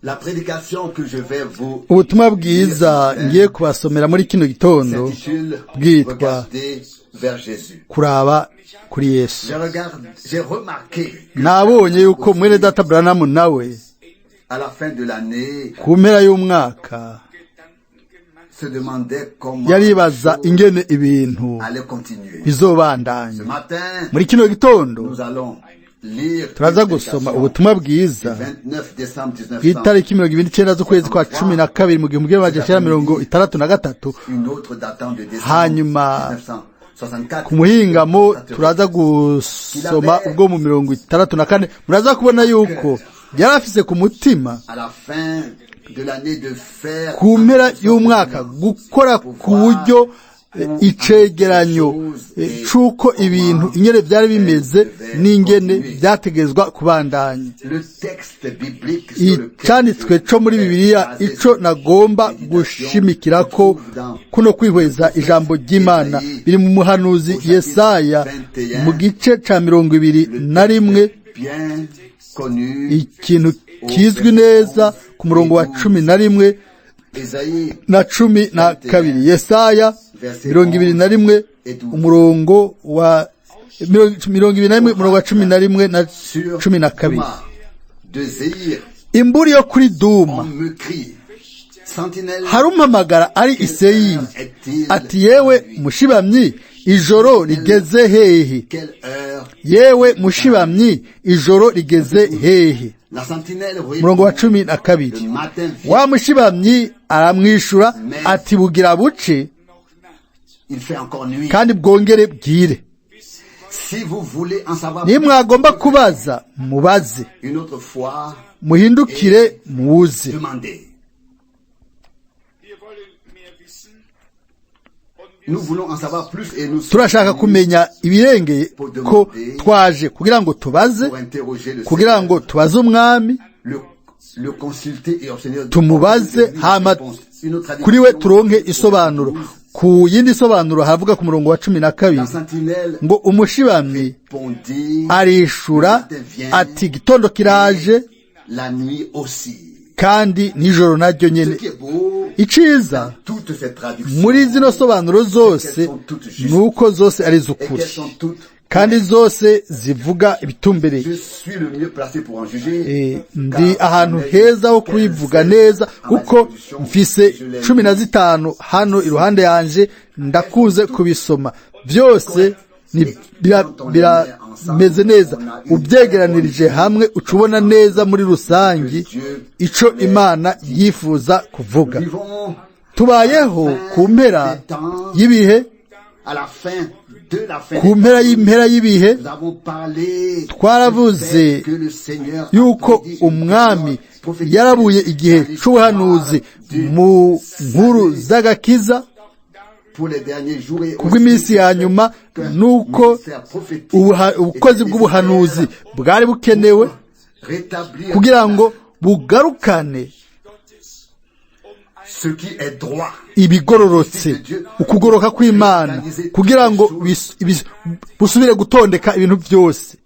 La prédication que je vais vous Ubutumwa bwiza ngiye kubasomera muri kino gitondo s'intitule bwitwa Regarder vers Jésus. Kuraba kuri Yesu. J'ai remarqué que Nabonye yuko mwene data Branham nawe à la fin de l'année ku mpera y'umwaka se demandait comment yaribaza les choses ingene ibintu allaient continuer. bizobandanya. Ce matin, Muri kino gitondo nous allons lire turaza une gusoma prédication ubutumwa bwiza du 29 décembre 1900, bw'itariki 29 z'ukwezi kwa 12 mu 1963, une autre datant de décembre hanyuma 1964. ku muhingamo turaza gusoma ubwo mu 64. Muraza kubona yuko yari afise ku mutima À la fin de l'année de faire ku mpera y'umwaka gukora ku buryo icegeranyo c'uko ibintu ingene vyari bimeze n'ingene vyategerezwa kubandanya. Le texte biblique sur lequel Icanditswe co muri Bibiliya je vais ico nagomba gushimikirako kuno kwihweza ijambo ry'Imana biri mu muhanuzi Yesaya mu gice ca 21, bien connu, ikintu kizwi neza, ku murongo wa 11 Ésaïe na 12. Yesaya 21, umurongo wa 21, umurongo wa 11 na sur 12. Duma de Zéhir, Imburi yo kuri Duma on me crie, sentinelle, harumpamagara ari Iseyiri ati: "Yewe mushibamyi, ijoro rigeze hehe? Quelle heure?" Yewe mushibamyi, ijoro rigeze hehe?" La sentinelle Umurongo wa répond, 12. le matin vient, Wa mushibamyi aramwishura ati: "Bugira buce, il fait encore nuit. kandi bwongere bwire." Si vous voulez en savoir plus, Nimwagomba kubaza, mubaze, une autre fois, muhindukire muze. demandez. Wir wollen mehr wissen und wir Nous voulons en savoir plus et nous sommes Turashaka venus kumenya ibirengeye ko twaje kugira ngo tubaze, pour interroger le kugira ngo Seigneur, tubaze umwami, le consulter et obtenir tumubaze, de lui une hama réponse. Une autre kuri we traduction, turonke isobanuro. Ku yindi sobanuro havuga ku murongo wa cumi na La kabiri sentinelle ngo umushibamyi répondit, arishura ati: "Gitondo kiraje, la nuit aussi. kandi nijoro naryo Ce nyene." qui est beau, Iciza toutes ces traductions, muri zino sobanuro zose nuko zose ari et iz'ukuri, qu'elles sont toutes, kandi zose zivuga ibitumbereye. je suis le mieux placé pour en juger. Ndi ahantu heza ho kubivuga neza kuko mfise 15 hano iruhande yanje, ndakunze kubisoma byose. Birameze neza, ubyegeranirije hamwe uca ubona neza muri rusangi ico Imana yifuza kuvuga. Vivons Tubayeho ku mpera y'ibihe, à la fin de la fin. ku mpera y'impera y'ibihe. Nous avons parlé Twaravuze du fait que le Seigneur a yuko prédit une umwami période prophétique yarabuye igihe dans c'ubuhanuzi l'histoire du mu nkuru salut z'agakiza pour les derniers jours et kubw'iminsi ya nyuma, qu'un nuko ministère prophétique ubukozi était bw'ubuhanuzi nécessaire bwari bukenewe pour rétablir kugira ngo bugarukane ce qui est droit, ibigororotse, ukugoroka kw'Imana, kugira ngo busubire gutondeka ibintu byose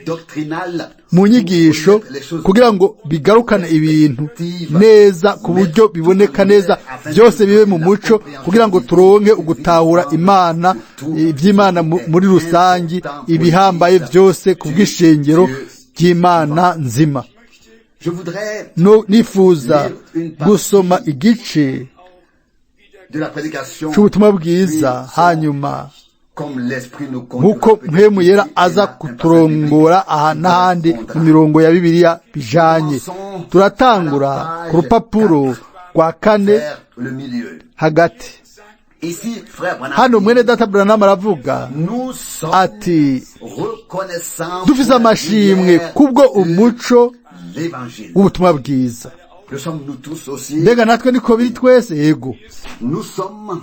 doctrinal, mu nyigisho, kugira ngo bigarukane ibintu neza ku buryo biboneka neza, byose bibe mu muco, kugira ngo turonke ugutahura Imana, iby'Imana muri rusangi, ibihambaye byose ku bw'ishengero ry'Imana nzima. Je voudrais No, nifuza gusoma igice de la prédication c'ubutumwa bwiza, hanyuma comme l'Esprit nous conduit. nk'uko Mpwemu Yera aza kuturongora aha n'ahandi mu mirongo ya Bibiliya bijanye. Turatangura ku rupapuro rwa 4, Vers le milieu. hagati. Ici, frère Branham Hano dit, mwene data Branham aravuga nous sommes ati: reconnaissants "Dufise pour la amashimwe lumière kubwo de umuco l'évangile. w'ubutumwa bwiza." Le sommes-nous tous aussi? Mbega natwe niko biri twese? Yego. Nous sommes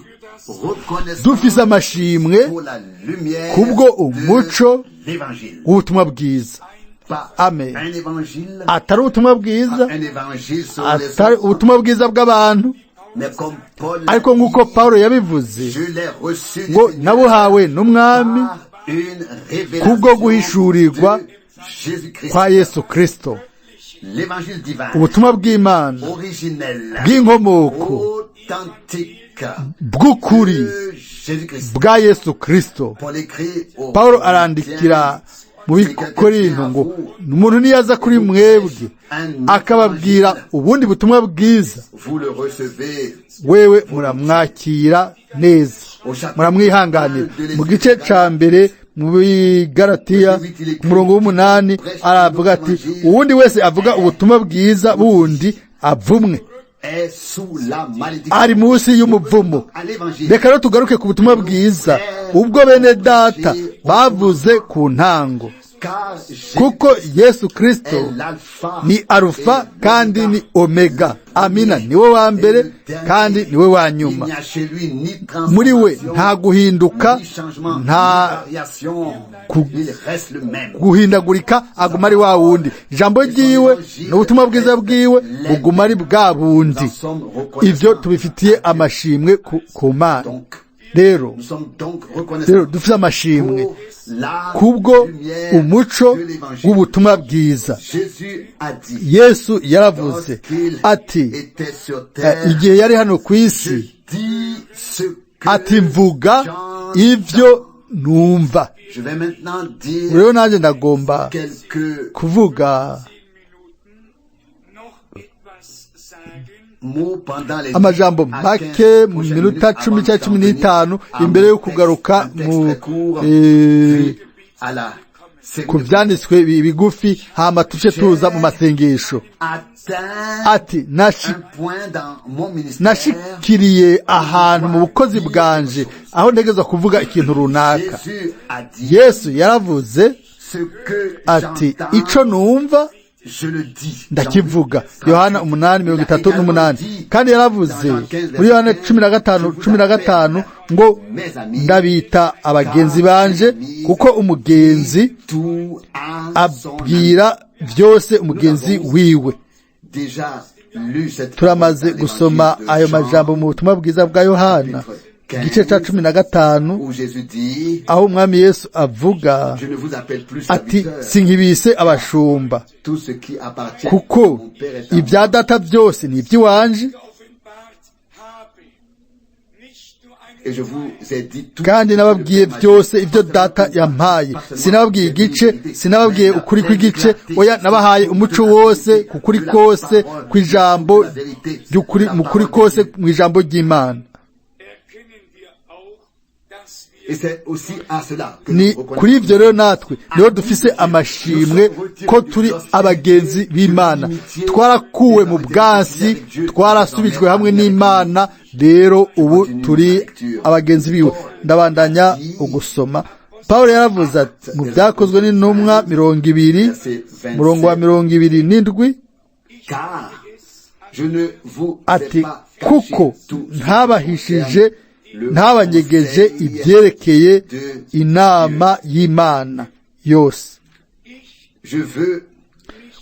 reconnaissants Dufise amashimwe pour la lumière kubwo de umuco l'évangile. w'ubutumwa bwiza. Pas Amen. un évangile, Atari ubutumwa bwiza, pas un évangile sur les atari autres, ubutumwa bwiza bw'abantu, mais comme Paul l'a ariko nk'uko dit, Pawulo yabivuze je l'ai reçu du ngo Seigneur nabuhawe n'umwami par une révélation kubwo guhishurirwa de Jésus-Christ. kwa Yesu Kristo. L'évangile divin, Ubutumwa bw'Imana originel, bw'inkomoko authentique bw'ukuri de Jésus-Christ. bwa Yesu Kristo. Paul écrit aux Pawulo arandikira mu Bikorinto ngo umuntu niyaza kuri mwebwe akababwira ubundi butumwa bwiza, vous le recevez wewe muramwakira neza, muramwihanganira. Mu gice ca mbere mu Bigaratiya ku murongo w'8 aravuga ati uwundi wese avuga ubutumwa bwiza bundi avumwe, est sous la malédiction. ari munsi y'umuvumo. À l'évangile, Reka rero tugaruke ku butumwa bwiza ubwo bene data bavuze ku ntango, car Jésus kuko Yesu Kristo est l'alpha ni arufa et kandi ni l'oméga. omega. Amina, niwe wa mbere kandi niwe wa Il nyuma. n'y a chez lui ni Muri we transformation, nta guhinduka, ni changement, ni nta variation. Il reste le même. guhindagurika, aguma ari wa wundi. Ijambo ryiwe n'ubutumwa bwiza bwiwe buguma ari bwa bundi. Nous en sommes reconnaissants. Ivyo tubifitiye amashimwe ku Mana. Donc, Rero nous sommes donc rero reconnaissants dufite amashimwe pour la kubwo lumière umuco de l'évangile. w'ubutumwa bwiza. Jésus a dit, Yesu yaravuze lorsqu'il ati était sur terre, igihe yari hano ku je isi, dis ce que ati mvuga j'entends. ivyo numva. Je vais maintenant dire Rero nanjye ndagomba quelques kuvuga 10 Minuten noch etwas sagen. mots pendant les amajambo 10 à make 15 mu prochaines minota minutes 10 avant cyangwa cumi d'en venir n'itanu à imbere mon yo kugaruka texte, un texte mu très court, puis à la série ku de vyanditswe bigufi, hama tuce tuza mu masengesho. atteint Ati un point dans mon ministère. nashikiriye ahantu mu bukozi bwanje aho ntegerezwa kuvuga ikintu runaka. Jésus a dit Yesu yaravuze ce que ati j'entends, ico numva je le dis. ndakivuga. Yohana 8:38. Kandi yaravuze muri Yohana 15:15 ngo ndabita abagenzi banje, kuko umugenzi Tout a son ami. abwira vyose umugenzi wiwe. Déjà lu cette Turamaze parole dans gusoma l'évangile de ayo Jean, majambo mu butumwa bwiza bwa Yohana igice ca 15, où Jésus dit, aho umwami Yesu avuga je ne vous appelle plus ati serviteur, sinkibise abashumba, tout ce qui appartient à kuko mon Père est à moi. ibya data byose ni iby'iwanje, Geoffenbart habe. Nicht nur Et einen je vous ai dit tout kandi ce que le nababwiye Père m'a byose dit. ibyo data yampaye. Sinababwiye igice, sinababwiye ukuri kw'igice, oya, nabahaye umuco wose ku kuri kose kw'ijambo ry'ukuri, mu kuri kose mu ijambo ry'Imana. erkennen wir auch, dass Et wir c'est aussi à cela que Ni nous reconnaissons. kuri ivyo rero natwe niho dufise amashimwe ko turi abagenzi b'Imana. Twarakuwe mu bwansi, twarasubijwe hamwe n'Imana, rero ubu turi abagenzi biwe. Ndabandanya ugusoma. Pawulo yaravuze ati mu byakozwe n'intumwa 20, murongo wa 27, Car je ne vous ai ati pas caché kuko tout ce qui ntabahishije concerne le ntabanyegeje conseil ibyerekeye de inama y'Imana yose, Je veux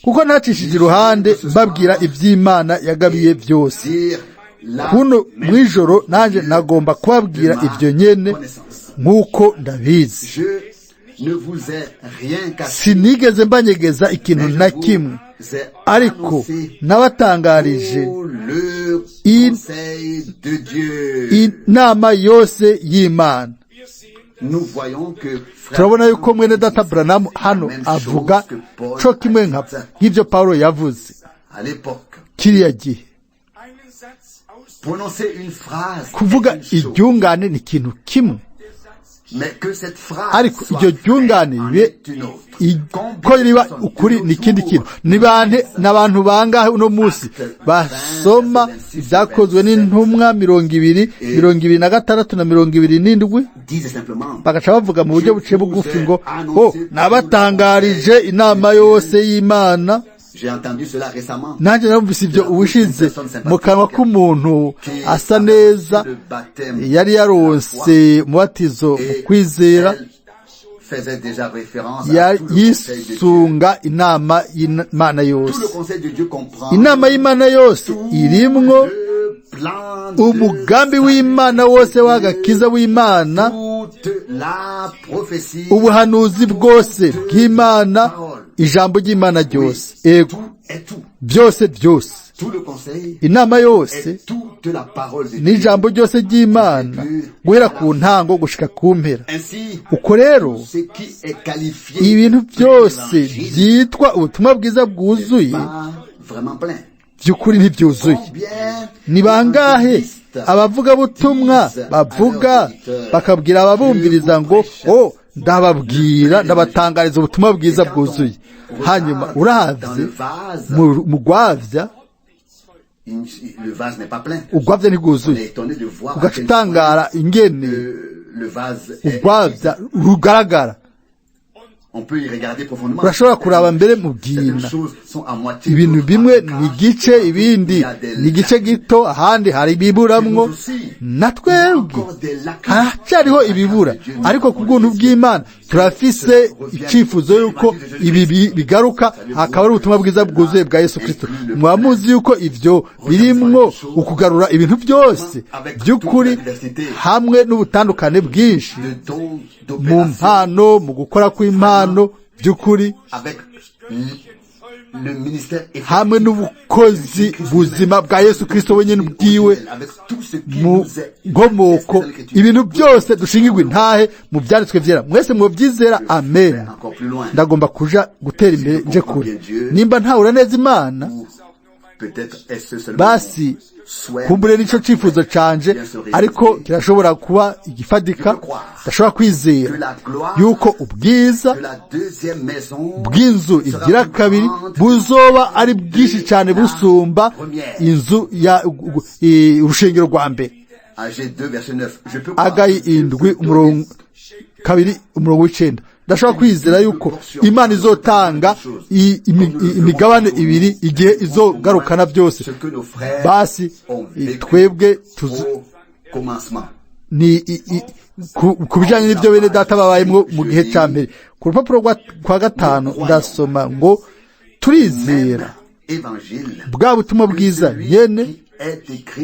kuko ntacishije iruhande mbabwira iby'Imana yagabiye byose. dire la Kuno même mw'ijoro nanjye chose nagomba kubabwira de ma ibyo nyene connaissance. nk'uko ndabizi. Je ne vous ai rien caché, Sinigeze mbanyegeza ikintu mais je na kimwe, vous ai ariko annoncé nabatangarije tout le conseil de Dieu. inama yose y'Imana. wir sehen, Nous voyons que frère Turabona yuko mwene data Branham hano Même avuga chose que Paul co kimwe a dit. nk'ibyo Pawulo yavuze à l'époque, kiriya gihe. einen Satz aus prononcer une phrase Kuvuga est une chose, iryungane ni ikintu kimwe, mais que cette phrase ariko soit iryo ryungane vraie en ribe est une autre. ko riba ukuri ni ikindi kintu. Ni bande n'abantu bangahe uno munsi basoma ibyakozwe n'intumwa 20, 26 na 27, Disent simplement, bagaca bavuga mu buryo buciye bugufi ngo oh, nabatangarije inama yose y'Imana. j'ai entendu cela récemment, Nanjye narumvise ibyo ubushize mu kanwa k'umuntu qui asa a neza, reçu le baptême yari yaronse umubatizo mu et kwizera, elle faisait déjà référence à tout le conseil de Dieu. yisunga inama y'Imana Tout yose. le conseil de Dieu comprend Inama y'Imana yose irimwo le plan de umugambi w'Imana wose w'agakiza w'Imana, toute la prophétie, ubuhanuzi bwose bw'Imana, Ijambo ry'Imana ryose, ego, byose byose, inama yose n'ijambo ryose ry'Imana, guhera ku ntango gushika ku mpera. Uko rero ibintu byose byitwa ubutumwa bwiza bwuzuye by'ukuri ntibyuzuye. Ni bangahe abavugabutumwa bavuga bakabwira ababumviriza ngo o ndababwira, ndabatangariza ubutumwa bwiza bwuzuye, hanyuma uravye mu gwavya, ugwavya ntigwuzuye, ugaca utangara ingene ugwavya rugaragara. Urashobora kuraba mbere mu bwina, ibintu bimwe ni igice, ibindi ni igice gito, ahandi hari ibiburamwo. Na twebwe haracyariho ibibura, ariko ku bw'ubuntu bw'Imana turafise icyifuzo yuko ibi bigaruka, hakaba ari ubutumwa bwiza bwuzuye bwa Yesu Kristo. Mwaba muzi yuko ivyo birimwo ukugarura ibintu byose by'ukuri, hamwe n'ubutandukane bwinshi mu mpano, mu gukora kw'impano by'ukuri, hamwe n'ubukozi buzima bwa Yesu Kristo wenyine bwiwe mu nkomoko, ibintu byose dushingirwa intahe mu byanditswe vyera. Mwese mwobyizera? Amen. Ndagomba kuja gutera imbere nje kure. Nimba ntahura neza Imana, basi kumbure nico cifuzo canje, ariko kirashobora kuba igifadika. Ndashobora kwizera yuko ubwiza bw'inzu igira kabiri buzoba ari bwinshi cyane busumba inzu ya urushengero rwa mbere. Agayi 7 umurongo 2 umurongo 9. Ndashobora kwizera yuko Imana izotanga imigabane ibiri igihe izogarukana byose. Basi twebwe ni ku bijanye n'ibyo bene data babayemwo mu gihe ca mbere. Ku rupapuro rwa 5 ndasoma ngo turizera bwa butumwa bwiza nyene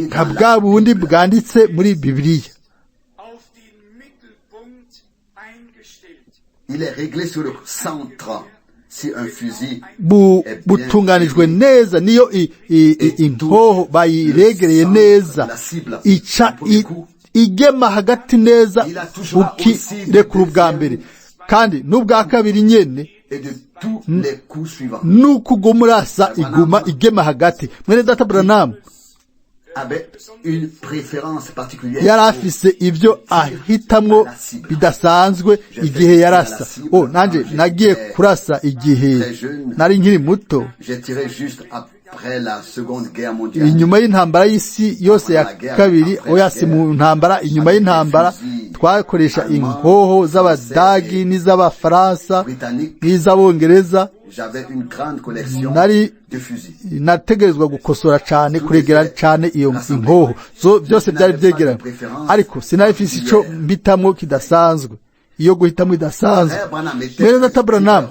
nka bwa bundi bwanditse muri Bibiliya. Butunganijwe neza, niyo inkoho bayiregereye neza, ica igema hagati neza, ukirekura ubwa mbere kandi n'ubwa kabiri nyene, nuko ugumurasa iguma igema hagati. Mwene data Branham yari afise ibyo ahitamwo bidasanzwe igihe yarasa. Nanje nagiye kurasa igihe nari nkiri muto, inyuma y'intambara y'isi yose ya kabiri, oya si mu ntambara, inyuma y'intambara twakoresha inkoho z'Abadagi n'iz'Abafaransa n'iz'Abongereza. Nari nategerezwa gukosora cyane, kuregera cyane iyo inkoho byose byari byegeranye, ariko sinari mfise ico mbitamwo kidasanzwe, iyo guhitamwo idasanzwe. Mwene data Branham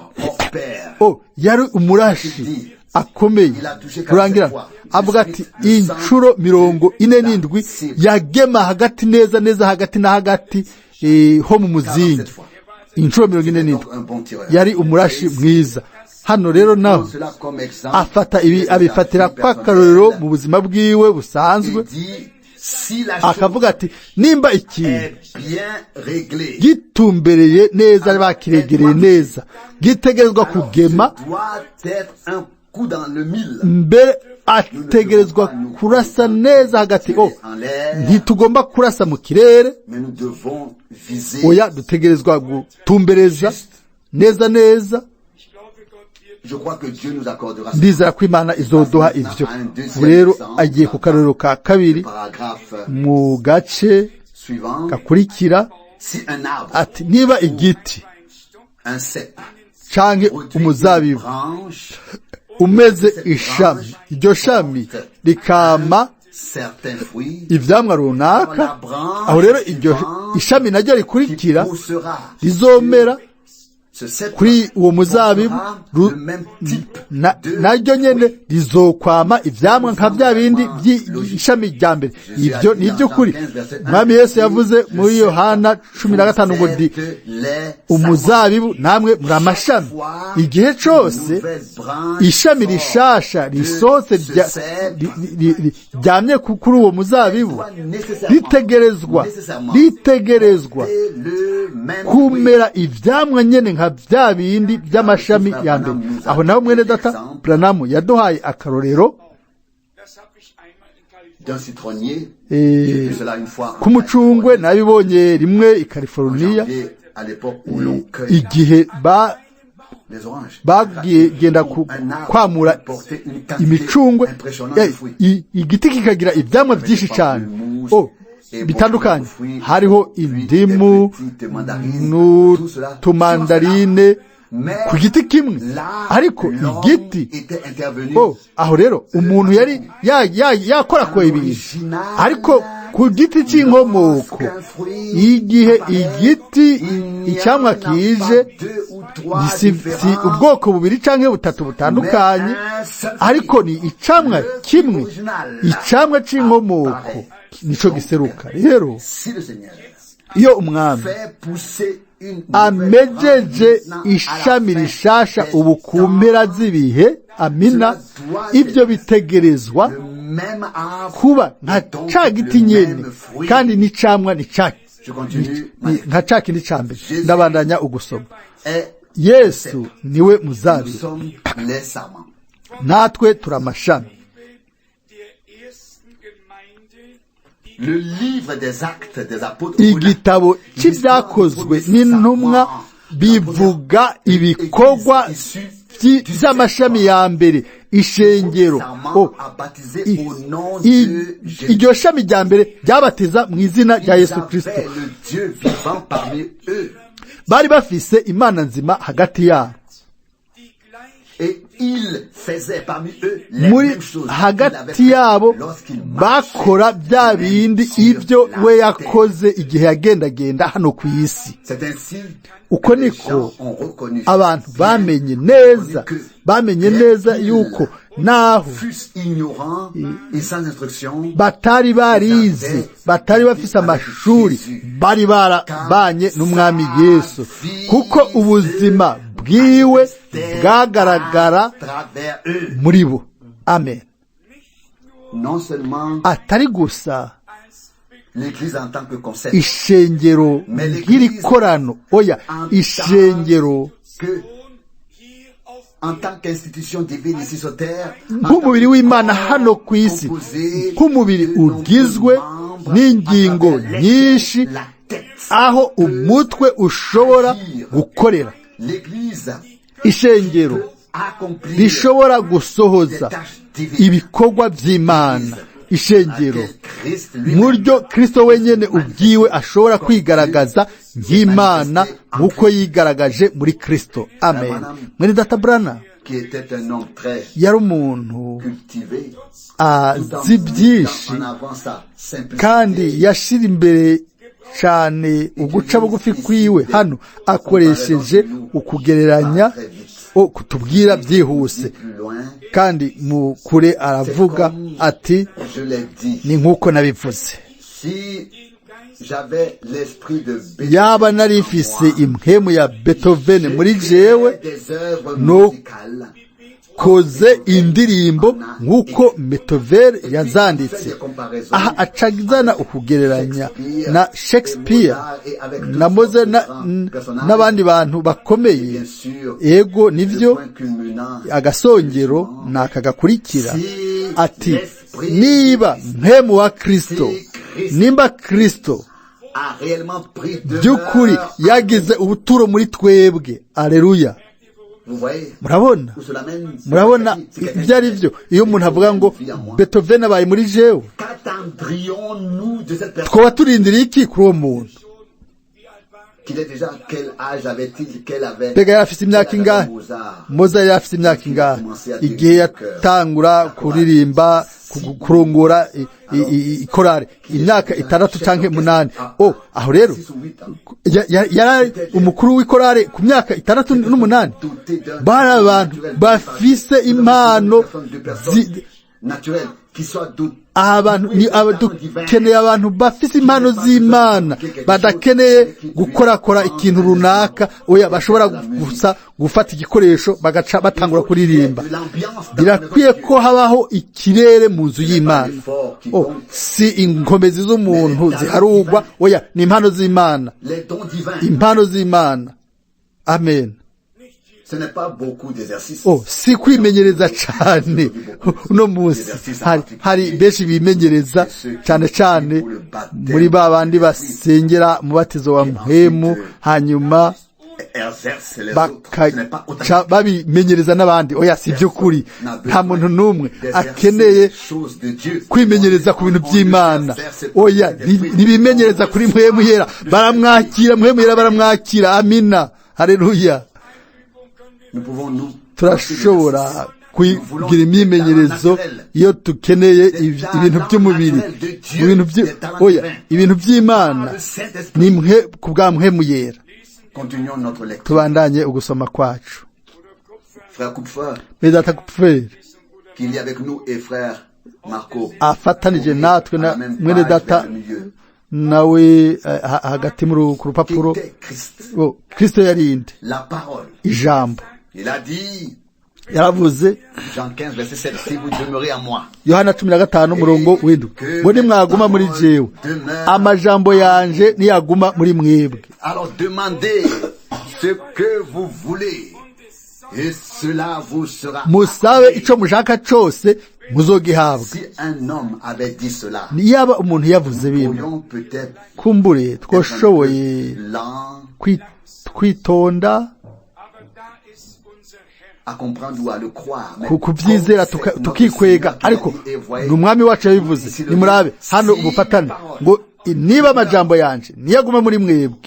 yari umurashi akomeye kurangira, avuga ati inshuro 47 yagema hagati neza neza, hagati na hagati ho mu muzingi, inshuro 47. Yari umurashi mwiza. Hano rero naho afata ibi, abifatira kwakarorero mu buzima bwiwe busanzwe, akavuga ati nimba ikintu gitumbereye neza, bakiregereye neza, gitegerezwa kugema mbere, ategerezwa kurasa neza hagati. Ntitugomba kurasa mu kirere, oya, dutegerezwa gutumbereza neza neza. Ndizera ko Imana izoduha ivyo. Rero agiye ku karorero ka kabiri mu gace gakurikira, ati niba igiti canke umuzabibu umeze ishami, iryo shami rikama ivyamwa runaka, aho rero iryo ishami naryo rikurikira rizomera Kuri uwo muzabibu naryo nyene rizokwama ivyamwa nka vya bindi by'ishami rya mbere. Ibyo ni iby'ukuri. Mwami Yesu yavuze muri Yohana 15 ngo ndi umuzabibu namwe muri amashami. Igihe cose ishami rishasha risohotse ryamye kuri uwo muzabibu ritegerezwa kumera ivyamwa nyene nka vya bindi by'amashami ya mbere. Aho naho mwene data Branham yaduhaye akarorero k'umucungwe. Nabibonye rimwe i California igihe bagenda kwamura imicungwe, igiti kikagira ivyamwa byinshi cyane bitandukanye. Hariho indimu n'utumandarine ku giti kimwe, ariko igiti aho rero umuntu yari yakorakoye ibintu, ariko ku giti cy'inkomoko igihe igiti icyamwa kije si ubwoko bubiri canke butatu butandukanye, ariko ni icamwa kimwe, icamwa c'inkomoko nico giseruka. Rero iyo umwami amejeje ishami rishasha ubu ku mpera z'ibihe, amina, ibyo bitegerezwa kuba nka ca giti nyene, kandi n'icamwa ni nka ca kindi ca mbere. Ndabandanya ugusoma. Yesu niwe muzabibu, natwe turi amashami. Igitabo cy'ibyakozwe n'intumwa bivuga ibikorwa by'amashami ya mbere, ishengero. Iryo shami rya mbere ryabatiza mu izina rya Yesu Kristo. Bari bafise Imana nzima hagati yabo. Muri hagati yabo bakora bya bindi ibyo we yakoze igihe yagendagenda hano ku isi. Uko niko abantu bamenye neza yuko naho batari barize, batari bafise amashuri, bari barabanye n'umwami Yesu, kuko ubuzima bwiwe bwagaragara muri bo. Amen. Atari gusa ishengero nk'irikorano, oya, ishengero nk'umubiri w'Imana hano ku isi, nk'umubiri ugizwe n'ingingo nyinshi, aho umutwe ushobora gukorera. Ishengero rishobora gusohoza ibikorwa by'Imana. Ishengero muryo Kristo wenyene ubwiwe ashobora kwigaragaza nk'Imana nk'uko yigaragaje muri Kristo. Amen. Mwene data Branham yari umuntu azi byinshi, kandi yashira imbere cyane uguca bugufi kwiwe. Hano akoresheje ukugereranya kutubwira byihuse, kandi mu kure aravuga ati ni nk'uko nabivuze. Yaba narifise impwemu ya Beethoven muri jewe, koze indirimbo nk'uko Beethoven yazanditse. Aha acazana ukugereranya na Shakespeare na Mozart n'abandi bantu bakomeye. Ego nivyo, agasongero nakagakurikira ati niba mpemu wa Kristo, nimba Kristo by'ukuri yagize ubuturo muri twebwe. Aleluya. Murabona, murabona ibyo ari byo. Iyo umuntu avuga ngo Beethoven abaye muri jewe, twoba turindiriye iki kuri uwo muntu? Mbega yari afise imyaka ingahe? Mozart yari afise imyaka ingahe igihe yatangura kuririmba, kurongora ikorari? Imyaka 6 canke 8. Oh, aho rero yari umukuru w'ikorari ku myaka 6 n'8. Bari abantu bafise impano. Abantu dukeneye abantu bafise impano z'Imana, badakeneye gukorakora ikintu runaka. Oya, bashobora gusa gufata igikoresho bagaca batangura kuririmba. Birakwiye ko habaho ikirere mu nzu y'Imana. Oh, si inkomezi z'umuntu ziharugwa, oya, ni impano z'Imana, impano z'Imana. Amen. Oh, si kwimenyereza cyane uno munsi hari benshi bimenyereza cyane cyane muri ba bandi basengera umubatizo wa mpwemu, hanyuma bakaca babimenyereza n'abandi. Oya, si by'ukuri, nta muntu n'umwe akeneye kwimenyereza ku bintu by'Imana. Oya, ntibimenyereza kuri mpwemu yera, baramwakira mpwemu yera, baramwakira. Amina, haleluya. Turashobora kugira imyimenyerezo iyo dukeneye ibintu by'umubiri, ibintu oya, ibintu by'Imana ni mwe ku bwa mpwemu yera. Tubandanye ugusoma kwacu. Mwene Kupfer afatanije natwe na mwene data nawe hagati ku rupapuro. Kristo yarinde ijambo. Yaravuze Yohana 15 murongo w'indwi, ngo nimwaguma muri jewe, amajambo yanje niyaguma muri mwebwe. Musabe ico mushaka cose muzogihabwa. Niyaba umuntu yavuze bimwe, kumbure twoshoboye kwitonda kubyizera tukikwega, ariko ni umwami wacu yabivuze. Nimurabe hano ubufatane, ngo niba amajambo yanje niyaguma muri mwebwe.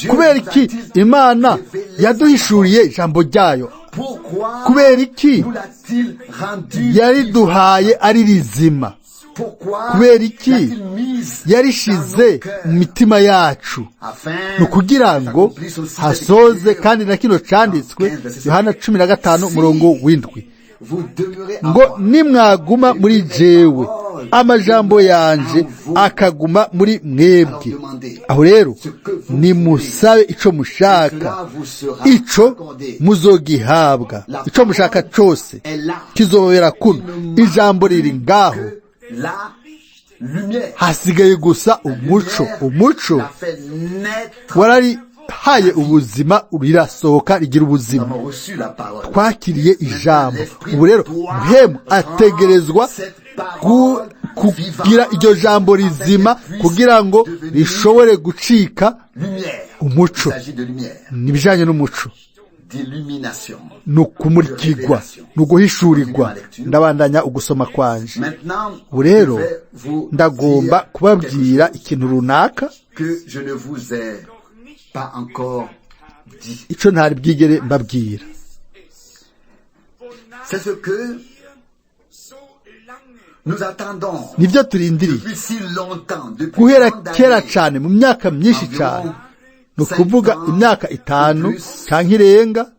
Kubera iki Imana yaduhishuriye ijambo ryayo? Kubera iki yariduhaye ari rizima? Kubera iki yarishize mu mitima yacu? Ni ukugira ngo hasoze kandi na kino canditswe Yohana 15 murongo w'indwi, ngo nimwaguma muri jewe, amajambo yanje akaguma muri mwebwe. Aho rero nimusabe ico mushaka, ico muzogihabwa. Ico mushaka cose kizobera kuno. Ijambo riri ngaho, hasigaye gusa umuco. Umuco wararihaye ubuzima, rirasohoka rigira ubuzima. Twakiriye ijambo. Ubu rero mpwemu ategerezwa kugira iryo jambo rizima kugira ngo rishobore gucika umuco. Nibijanye n'umuco, ni ukumurikirwa, ni uguhishurirwa. Ndabandanya ugusoma kwanje. Ubu rero ndagomba kubabwira ikintu runaka ico ntari bwigere mbabwira. Nibyo turindiriye guhera kera cyane, mu myaka myinshi cyane, ni ukuvuga imyaka 5 canke irenga.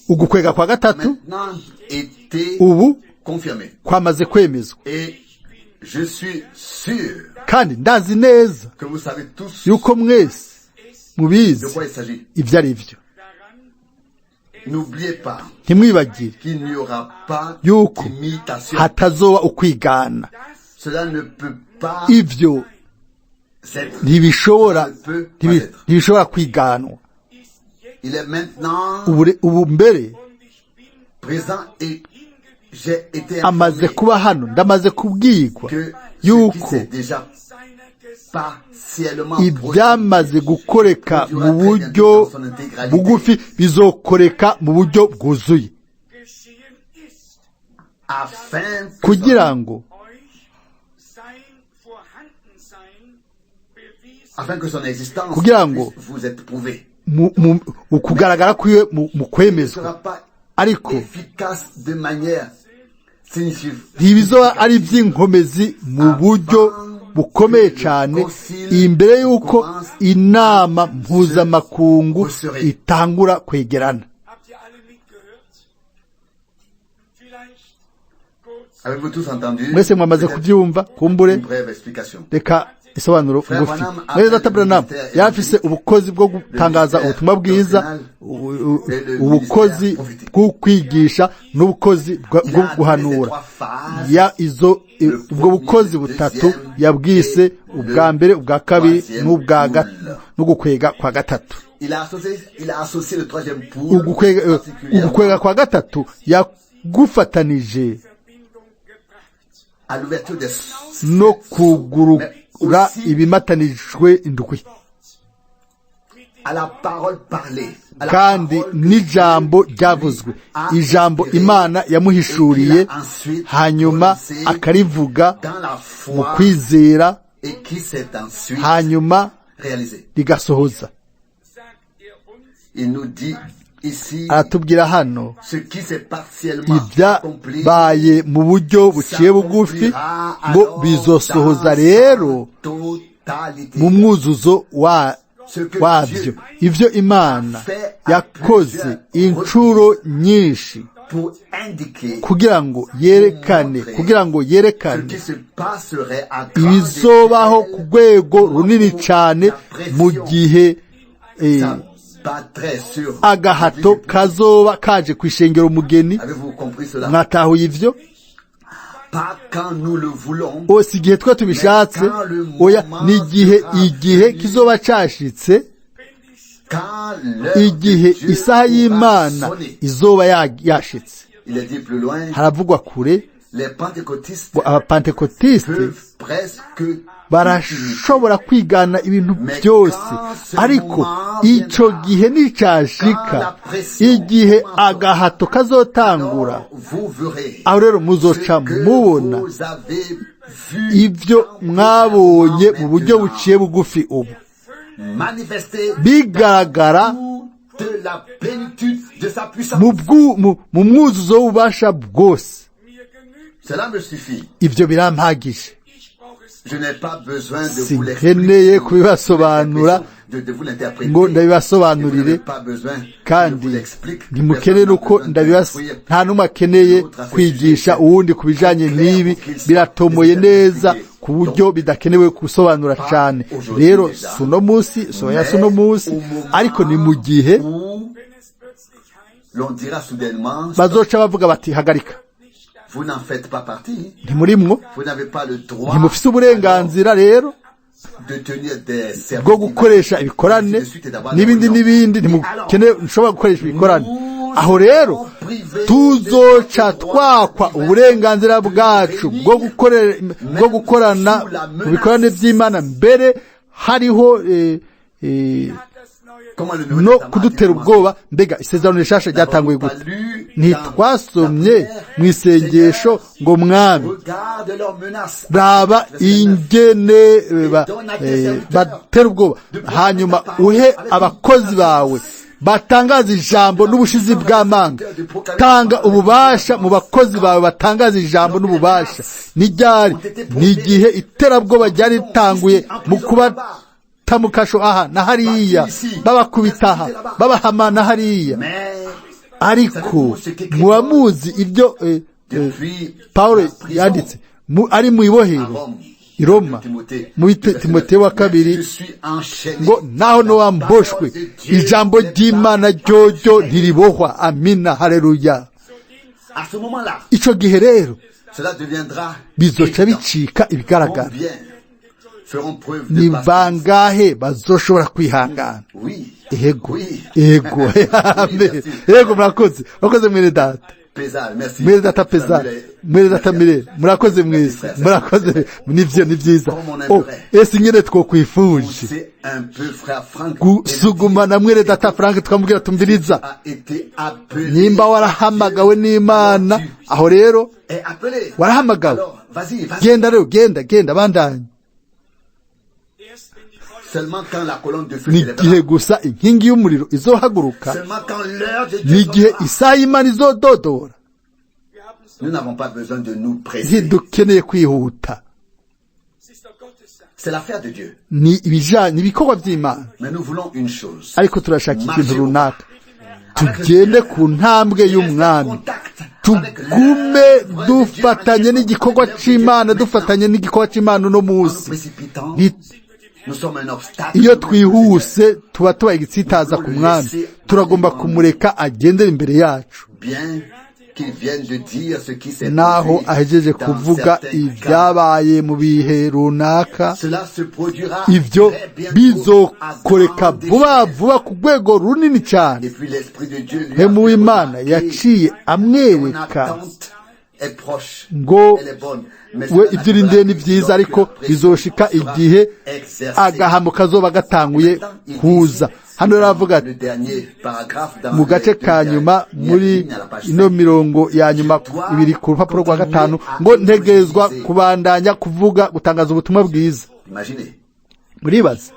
Ugukwega kwa gatatu ubu kwamaze kwemezwa, kandi ndazi neza yuko mwese mubizi ibyo ari byo. Ntimwibagire yuko hatazoba ukwigana. Ivyo ntibishobora kwiganwa. Ubu mbere amaze kuba hano, ndamaze kubwirwa yuko ibyamaze gukoreka mu buryo bugufi bizokoreka mu buryo bwuzuye, kugira ngo Kugira ngo ukugaragara kwiwe mu kwemezwa, ariko ntibizoba ari iby'inkomezi mu buryo bukomeye cyane imbere y'uko inama mpuzamakungu itangura kwegerana. Mwese mwamaze kubyumva, kumbure reka isobanuro ngufi. Mwene data Branham yarafise ubukozi bwo gutangaza ubutumwa bwiza, ubukozi bwo kwigisha n'ubukozi bwo guhanura. Ya izo ubwo bukozi butatu yabwise ubwa mbere, ubwa kabiri n'ugukwega kwa gatatu. Ugukwega kwa gatatu yagufatanije no kugurura ibimatanijwe indwi, kandi n'ijambo ryavuzwe, ijambo Imana yamuhishuriye, hanyuma akarivuga mu kwizera, hanyuma rigasohoza. Aratubwira hano ibyabaye mu buryo buciye bugufi ngo bizosohoza rero mu mwuzuzo wabyo ivyo Imana yakoze inshuro nyinshi kugira ngo yerekane ibizobaho ku rwego runini cyane mu gihe agahato kazoba kaje ku ishengero umugeni. Mwatahuye ivyo? Si igihe twe tubishatse, oya, ni igihe kizoba cashitse, igihe isaha y'Imana izoba yashitse. Haravugwa kure abapantekotiste barashobora kwigana ibintu byose, ariko ico gihe nicashika, igihe agahato kazotangura, aho rero muzoca mubona ibyo mwabonye mu buryo buciye bugufi ubu bigaragara mu mwuzuzo w'ububasha bwose. Ibyo birampagije, sinkeneye kubibasobanura ngo ndabibasobanurire, kandi ntimukeneye uko nta n'umwe akeneye kwigisha uwundi ku bijanye n'ibi, biratomoye neza ku buryo bidakenewe gusobanura cyane. Rero suno munsi, soya suno munsi, ariko ni mu gihe bazoca bavuga bati hagarika, ntimurimwo, ntimufise uburenganzira rero bwo gukoresha ibikorane n'ibindi n'ibindi, ntimukeneye nshobora gukoresha ibikorane. Aho rero tuzoca twakwa uburenganzira bwacu bwo gukorana mu bikorane by'Imana, mbere hariho no kudutera ubwoba. Mbega isezerano rishasha ryatanguye gute? Ntitwasomye mu isengesho ngo mwami raba ingene batera ubwoba, hanyuma uhe abakozi bawe batangaza ijambo n'ubushizi bw'amanga. Tanga ububasha mu bakozi bawe batangaza ijambo n'ububasha. Ni ryari? Ni igihe iterabwoba ryari ritanguye mu kuba tamukasho aha na hariya, babakubita aha, babahama na hariya. Ariko muba muzi ibyo Paulo yanditse ari mu ibohero i Roma muri Timoteyo wa kabiri, ngo naho nowamboshwe ijambo ry'Imana ryoryo ntiribohwa. Amina, haleluya. Ico gihe rero bizoca bicika ibigaragara. Ni bangahe bazoshobora kwihangana? Ego, ego, ego. Murakoze, murakoze mwene data, mwene data Peza, mwene data Mire, murakoze mwese, murakoze. Nivyo, ni vyiza. Ese nyene twokwifuje gusugumana mwene data Frank tukamubwira tumviriza, nimba warahamagawe n'Imana, aho rero warahamagawe, genda rero, genda, genda, bandanye. Ni igihe gusa inkingi y'umuriro izohaguruka, ni igihe isaha y'Imana izododora. Ntidukeneye kwihuta, ni ibijanye ibikorwa by'Imana, ariko turashaka ikintu runaka. Tugende ku ntambwe y'Umwami, tugume dufatanye n'igikorwa c'Imana, dufatanye n'igikorwa c'Imana uno munsi. Iyo twihuse tuba tubaye igitsitaza ku Mwami. Turagomba kumureka agendera imbere yacu. Naho ahejeje kuvuga ibyabaye mu bihe runaka, ibyo bizokoreka vuba vuba ku rwego runini cyane. Mpemu w'Imana yaciye amwereka ngo we ibyo urindiriye ni byiza, ariko bizoshika igihe agahamo kazoba gatanguye kuza. Hano ravuga mu gace ka nyuma muri ino mirongo ya nyuma ibiri ku rupapuro rwa 5 ngo ntegerezwa kubandanya kuvuga, gutangaza ubutumwa bwiza. Muribaza,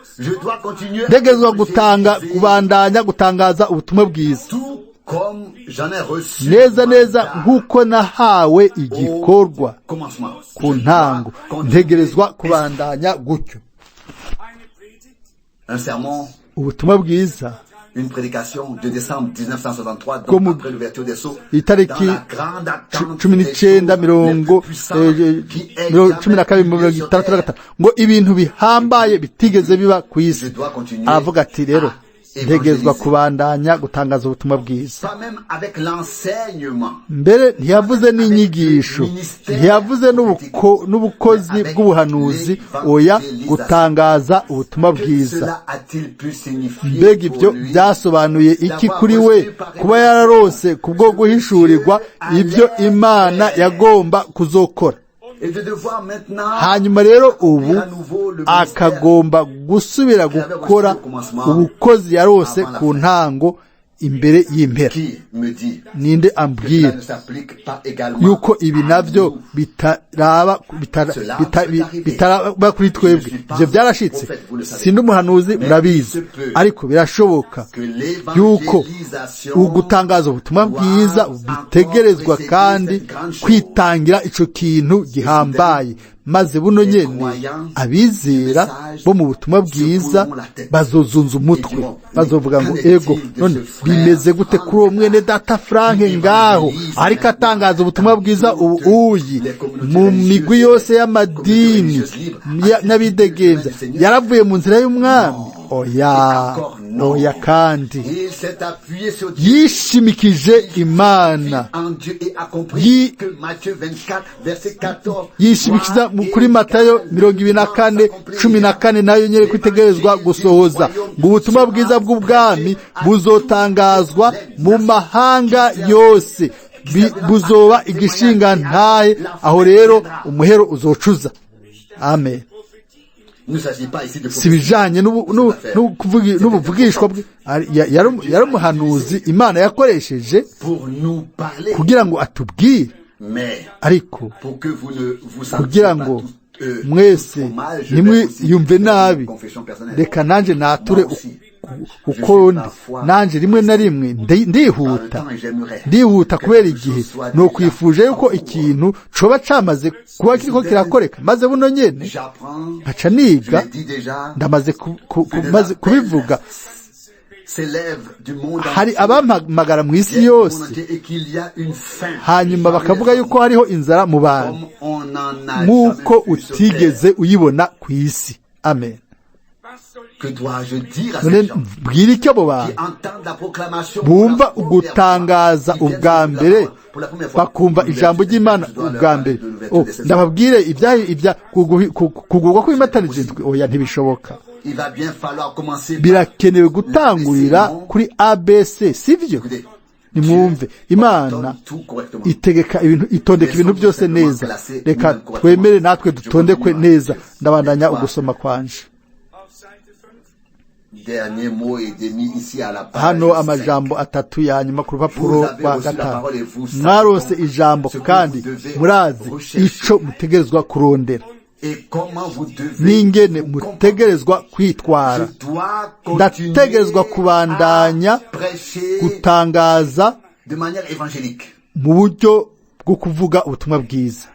ntegerezwa kubandanya gutangaza ubutumwa bwiza neza neza nk'uko nahawe igikorwa ku ntango. Ntegerezwa kubandanya gutyo. Ubutumwa bwiza bwo mu itariki 19 12 65 ngo ibintu bihambaye bitigeze biba ku isi. Aravuga ati rero ntegerezwa kubandanya gutangaza ubutumwa bwiza. Mbere ntiyavuze n'inyigisho, ntiyavuze n'ubukozi bw'ubuhanuzi, oya, gutangaza ubutumwa bwiza. Mbega ibyo byasobanuye iki kuri we kuba yararose kubwo guhishurirwa ibyo Imana yagomba kuzokora? Hanyuma rero ubu akagomba gusubira gukora ubukozi yarose ku ntango imbere y'impera. Ninde ambwira yuko ibi navyo bitaraba kuri twebwe? Ivyo byarashitse. Sindi umuhanuzi, murabizi, ariko birashoboka yuko ugutangaza ubutumwa bwiza bitegerezwa kandi kwitangira ico kintu gihambaye, maze buno nyene abizera bo mu butumwa bwiza bazozunza umutwe, bazovuga ngo ego, none bimeze gute kuri uwo mwene data Frank ngaho ariko atangaza ubutumwa bwiza ubu uyi mu migwi yose y'amadini n'abidegemvya, yaravuye mu nzira y'Umwami? Oya, oya, kandi yishimikije Imana, yishimikiza kuri Matayo 24:14, nayo nyere kwitegerezwa gusohoza ngo ubutumwa bwiza bw'ubwami buzotangazwa mu mahanga yose, buzoba igishinga ntahe, aho rero umuhero uzocuza. Amen. Si bijanye n'ubuvugishwa bwe, yari umuhanuzi Imana yakoresheje kugira ngo atubwire, ariko kugira ngo mwese ntimwiyumve nabi, reka nanje nature uko ndi. Nanje rimwe na rimwe ndihuta kubera igihe, nokwifuje yuko ikintu coba camaze kuba kiriko kirakoreka, maze buno nyene nkaca niga. Ndamaze kubivuga, hari abampamagara mu isi yose, hanyuma bakavuga yuko hariho inzara mu bantu nk'uko utigeze uyibona ku isi. Amen. None mbwira icyo abo bantu bumva ugutangaza ubwa mbere, bakumva ijambo ry'Imana ubwa mbere. Ndababwire ibya kugurwa kw'imatanije? Oya, ntibishoboka. Birakenewe gutangurira kuri ABC, sivyo? Nimwumve, Imana itegeka ibintu, itondeka ibintu byose neza. Reka twemere natwe dutondekwe neza. Ndabandanya ugusoma kwanje. Hano amajambo atatu ya nyuma ku rupapuro rwa 5. Mwarose ijambo kandi murazi ico mutegerezwa kurondera. N'ingene mutegerezwa kwitwara. Ndategerezwa kubandanya gutangaza mu buryo bwo kuvuga ubutumwa bwiza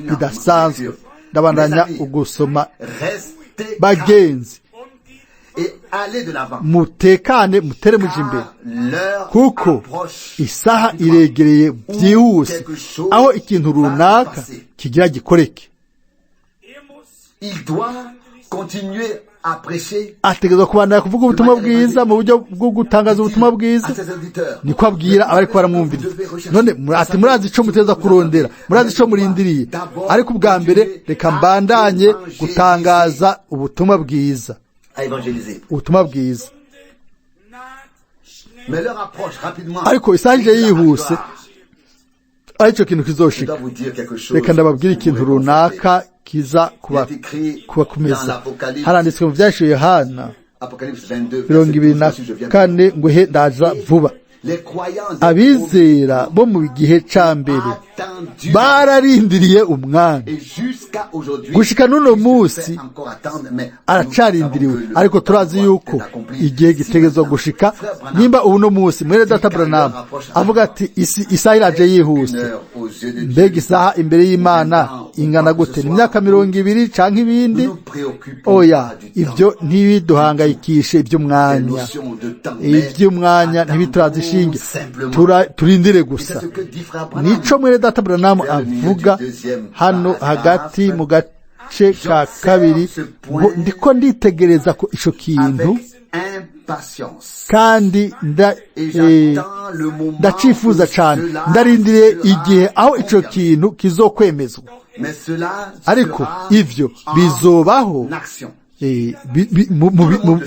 bidasanzwe. Ndabandanya ugusoma. Bagenzi, mutekane, mutere muje imbere, kuko isaha iregereye byihuse aho ikintu runaka kigira gikoreke. Ategerezwa kubandanya kuvuga ubutumwa bwiza mu buryo bwo gutangaza ubutumwa bwiza. Niko abwira abariko baramwumviriza. None ati murazi ico muteza kurondera, murazi ico murindiriye, ariko ubwa mbere reka mbandanye gutangaza ubutumwa bwiza, ubutumwa bwiza. Ariko isaha ije yihuse aricyo kintu kizoshika. Reka ndababwira ikintu runaka kiza kubakomeza. Haranditswe mu Vyahishuriwe Yohana 24 ngo he ndaza vuba. Abizera bo mu gihe ca mbere bararindiriye umwami gushika n'uno munsi aracarindiriwe, ariko turazi yuko igihe gitegerezwa gushika. Nimba uno munsi mwene data Branham avuga ati isaha iraje yihuse, mbega isaha imbere y'Imana ingana gute? Ni imyaka 20 canke ibindi? Oya, ivyo ntibiduhangayikishe ivy'umwanya, ivy'umwanya ntibiturazishinge, turindire gusa. Nico mwene data Branham avuga hano hagati mu gace ka kabiri, ngo ndiko nditegereza ko ico kintu kandi ndacifuza cane, ndarindiriye igihe aho ico kintu kizokwemezwa. Ariko ivyo bizobaho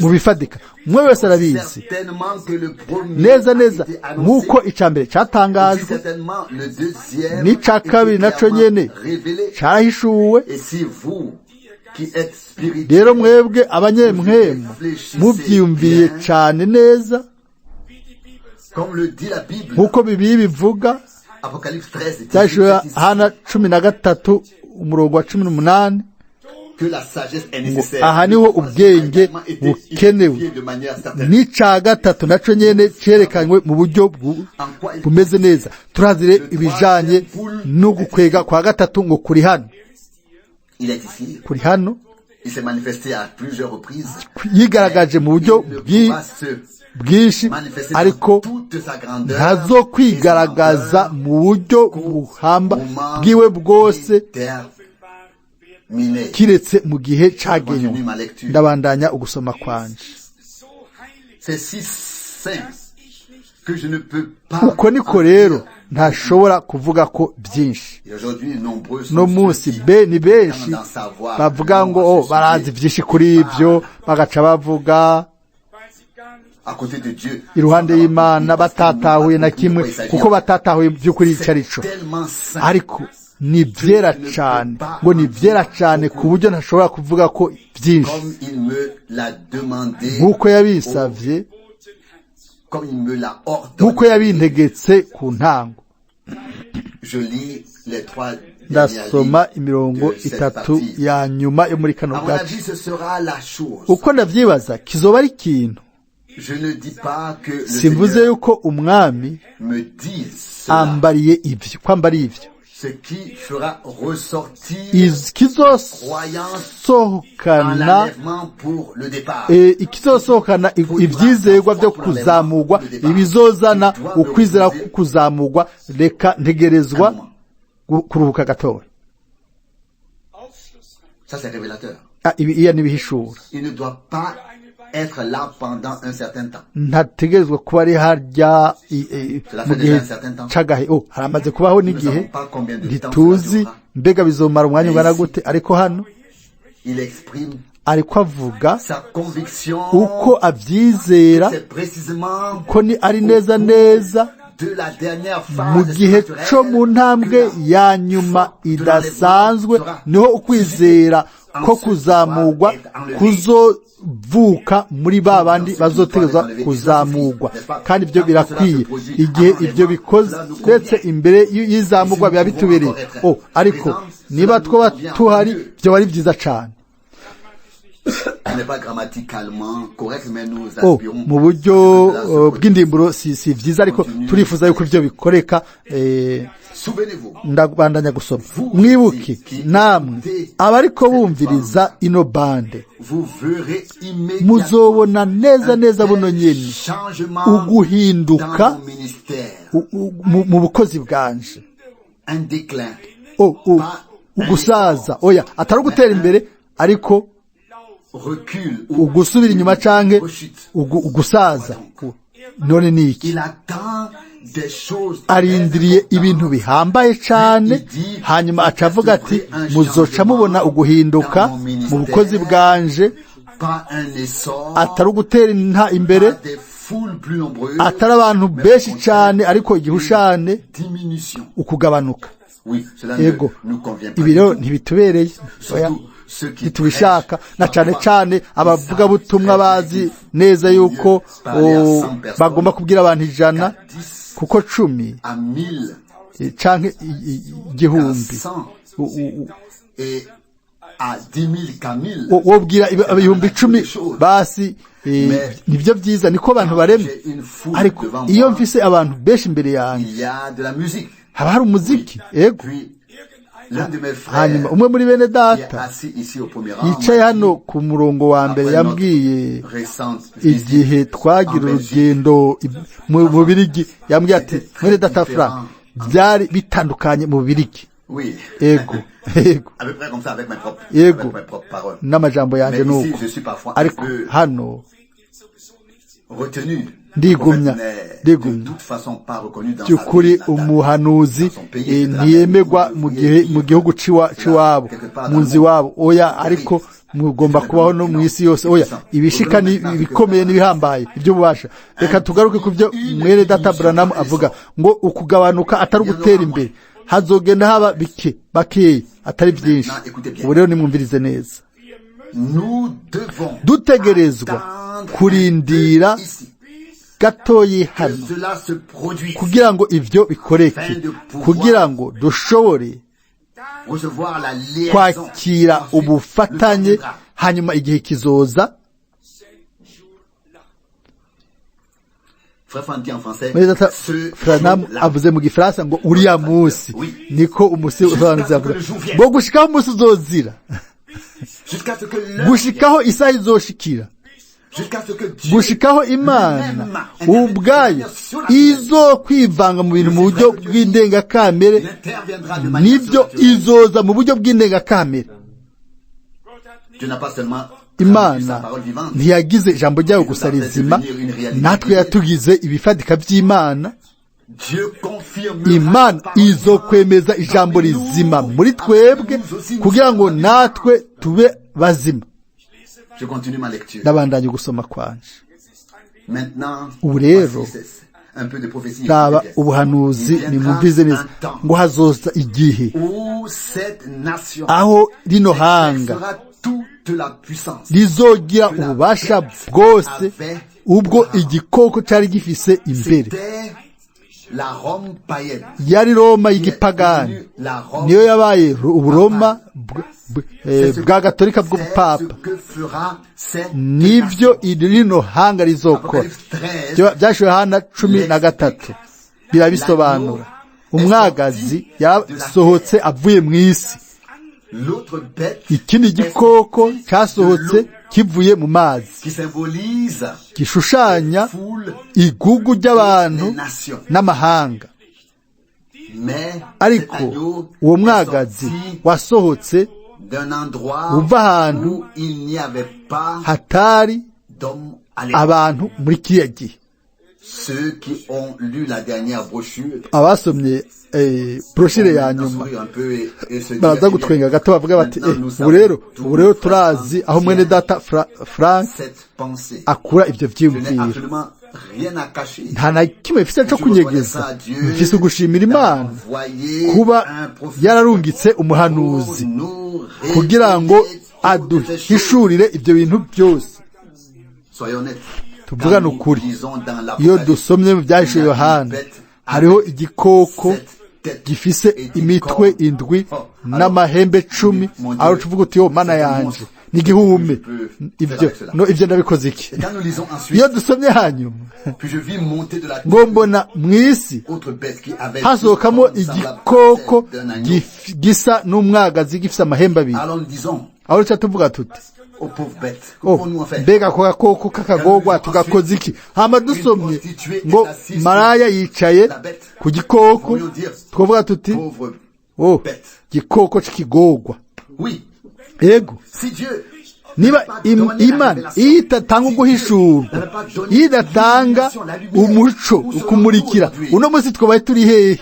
mu bifadika. Umwe wese arabizi neza neza nk'uko ica mbere catangajwe n'ica kabiri naco nyene carahishuwe. Rero mwebwe abanyemwemu muvyiyumviye cane neza nk'uko Bibiliya bivuga, Vyahishuriwe Yohana 13 umurongo wa 18, aha niho ubwenge bukenewe. N'ica gatatu naco nyene cerekanywe mu buryo bumeze neza. Turazire ibijanye no gukwega kwa gatatu ngo kuri hano, kuri hano yigaragaje mu buryo bwinshi, ariko ntazokwigaragaza mu buryo buhamba bwiwe bwose kiretse mu gihe cagenywe. Ndabandanya ugusoma kwanje. Uko niko rero ntashobora kuvuga ko byinshi. No munsi ni benshi bavuga ngo barazi byinshi kuri ibyo, bagaca bavuga iruhande y'Imana batatahuye na kimwe, kuko batatahuye by'ukuri ico arico. Ariko ni byera cyane, ngo ni byera cyane ku buryo ntashobora kuvuga ko byinshi nk'uko yabisavye, nk'uko yabintegetse ku ntango. Ndasoma imirongo itatu ya nyuma yo muri kano gace. Uko ndavyibaza kizoba ari ikintu. Simvuze yuko umwami ambariye ivyo, kwambariye ivyo ikizosohokana ivyizerwa vyo kuzamurwa, ibizozana ukwizera kuzamurwa. Reka ntegerezwa kuruhuka gatoya. Ibi nibihishura. Ntategerezwa kuba ari harya mu gihe c'agahe. Haramaze kubaho n'igihe, ntituzi mbega bizomara umwanya ungana gute, ariko hano ariko avuga uko avyizera ko ni ari neza neza Mu gihe co mu ntambwe ya nyuma idasanzwe niho ukwizera ko kuzamugwa kuzovuka muri ba bandi bazotegerezwa kuzamugwa, kandi ibyo birakwiye. Igihe ibyo bikoretse imbere y'izamugwa biba bitubereye. Ariko niba twoba tuhari byoba ari byiza cane. Mu buryo bw'indimburo si vyiza, ariko turifuza yuko ivyo bikoreka. Ndabandanya gusoma. Mwibuke namwe abariko bumviriza ino bande, muzobona neza neza buno nyene uguhinduka mu bukozi bwanje, ugusaza, oya atari ugutera imbere, ariko ugusubira inyuma canke ugusaza. None ni iki? Arindiriye ibintu bihambaye cane, hanyuma acavuga ati muzoca mubona uguhinduka mu bukozi bwanje, atari ugutera imbere, atari abantu benshi cane, ariko igihushane ukugabanuka. Ego, ibi rero ntibitubereye, ntitubishaka, na cane cane abavugabutumwa bazi neza yuko bagomba kubwira abantu 100, kuko 10 canke 1000 wobwira 10,000 basi nibyo byiza, niko abantu baremye. Ariko iyo mfise abantu benshi imbere yanjye haba hari umuziki. Ego. Hanyuma umwe muri bene data yicaye hano ku murongo wa mbere yambwiye igihe twagira urugendo mu Bubirigi, yambwiye ati mwene data Frank, byari bitandukanye mu Bubirigi. Ego, ego, ego, n'amajambo yanjye nuko, ariko hano ndigumya by'ukuri umuhanuzi ntiyemegwa mu gihugu c'iwabo, mu nzu iwabo, oya, ariko mugomba kubaho no mu isi yose. Oya, ibishika ibikomeye n'ibihambaye iby'ububasha. Reka tugaruke ku byo mwene data Branham avuga ngo ukugabanuka atari ugutera imbere, hazogenda haba bike bakeya atari byinshi. Ubu rero nimwumvirize neza, dutegerezwa kurindira gatoyi hano kugira ngo ivyo bikoreke, kugira ngo dushobore kwakira ubufatanye, hanyuma igihe kizoza. Franam avuze mu gifaransa ngo uriya munsi, niko umusobanuzi avuga ngo gushikaho umunsi uzozira, gushikaho isaha izoshikira, gushikaho Imana ubwayo izokwivanga mu bintu mu buryo bw'indengakamere, nibyo izoza mu buryo bw'indengakamere. Imana ntiyagize ijambo ryayo gusa rizima, natwe yatugize ibifatika by'Imana. Imana izokwemeza ijambo rizima muri twebwe kugira ngo natwe tube bazima. Ndabandanya gusoma kwanje. Ubu rero raba ubuhanuzi, nimwumvize neza, ngo hazoza igihe aho rino hanga rizogira ububasha bwose ubwo igikoko cari gifise imbere. Yari Roma y'igipagani, niyo yabaye uburoma bwa gatolika bw'ubupapa. Nivyo rino hanga rizokora. Byashuwe Yohana 13 birabisobanura. Umwagazi yasohotse avuye mu isi, ikindi gikoko cyasohotse kivuye mu mazi, gishushanya igugu ry'abantu n'amahanga. Ariko uwo mwagazi wasohotse uva ahantu hatari abantu muri kiriya gihe. Abasomye broshire ya nyuma baraza gutwenga gato, bavuga bati ubu rero turazi aho mwene data Frank akura ibyo vyiyumviro. Nta na kimwe mfise co kunyegeza. Mfise ugushimira Imana kuba yararungitse umuhanuzi kugira ngo aduhishurire ibyo bintu byose. Tuvugane ukuri, iyo dusomye mu byahishuwe Yohana, hariho igikoko gifise imitwe 7 n'amahembe 10, aho tuvuga uti yo Mana yanje ni igihume. Ibyo no ibyo ndabikoze iki? Iyo dusomye hanyuma ngo mbona mw'isi hasohokamo igikoko gisa n'umwagazi gifise amahembe 2. Aho ruca tuvuga tuti mbega ako gakoko k'akagorwa tugakoze iki? Hama dusomye ngo maraya yicaye ku gikoko, twavuga tuti oh, gikoko c'ikigorwa. Ego, niba Imana idatanga uguhishurwa, idatanga umuco ukumurikira, uno munsi twabaye turi hehe?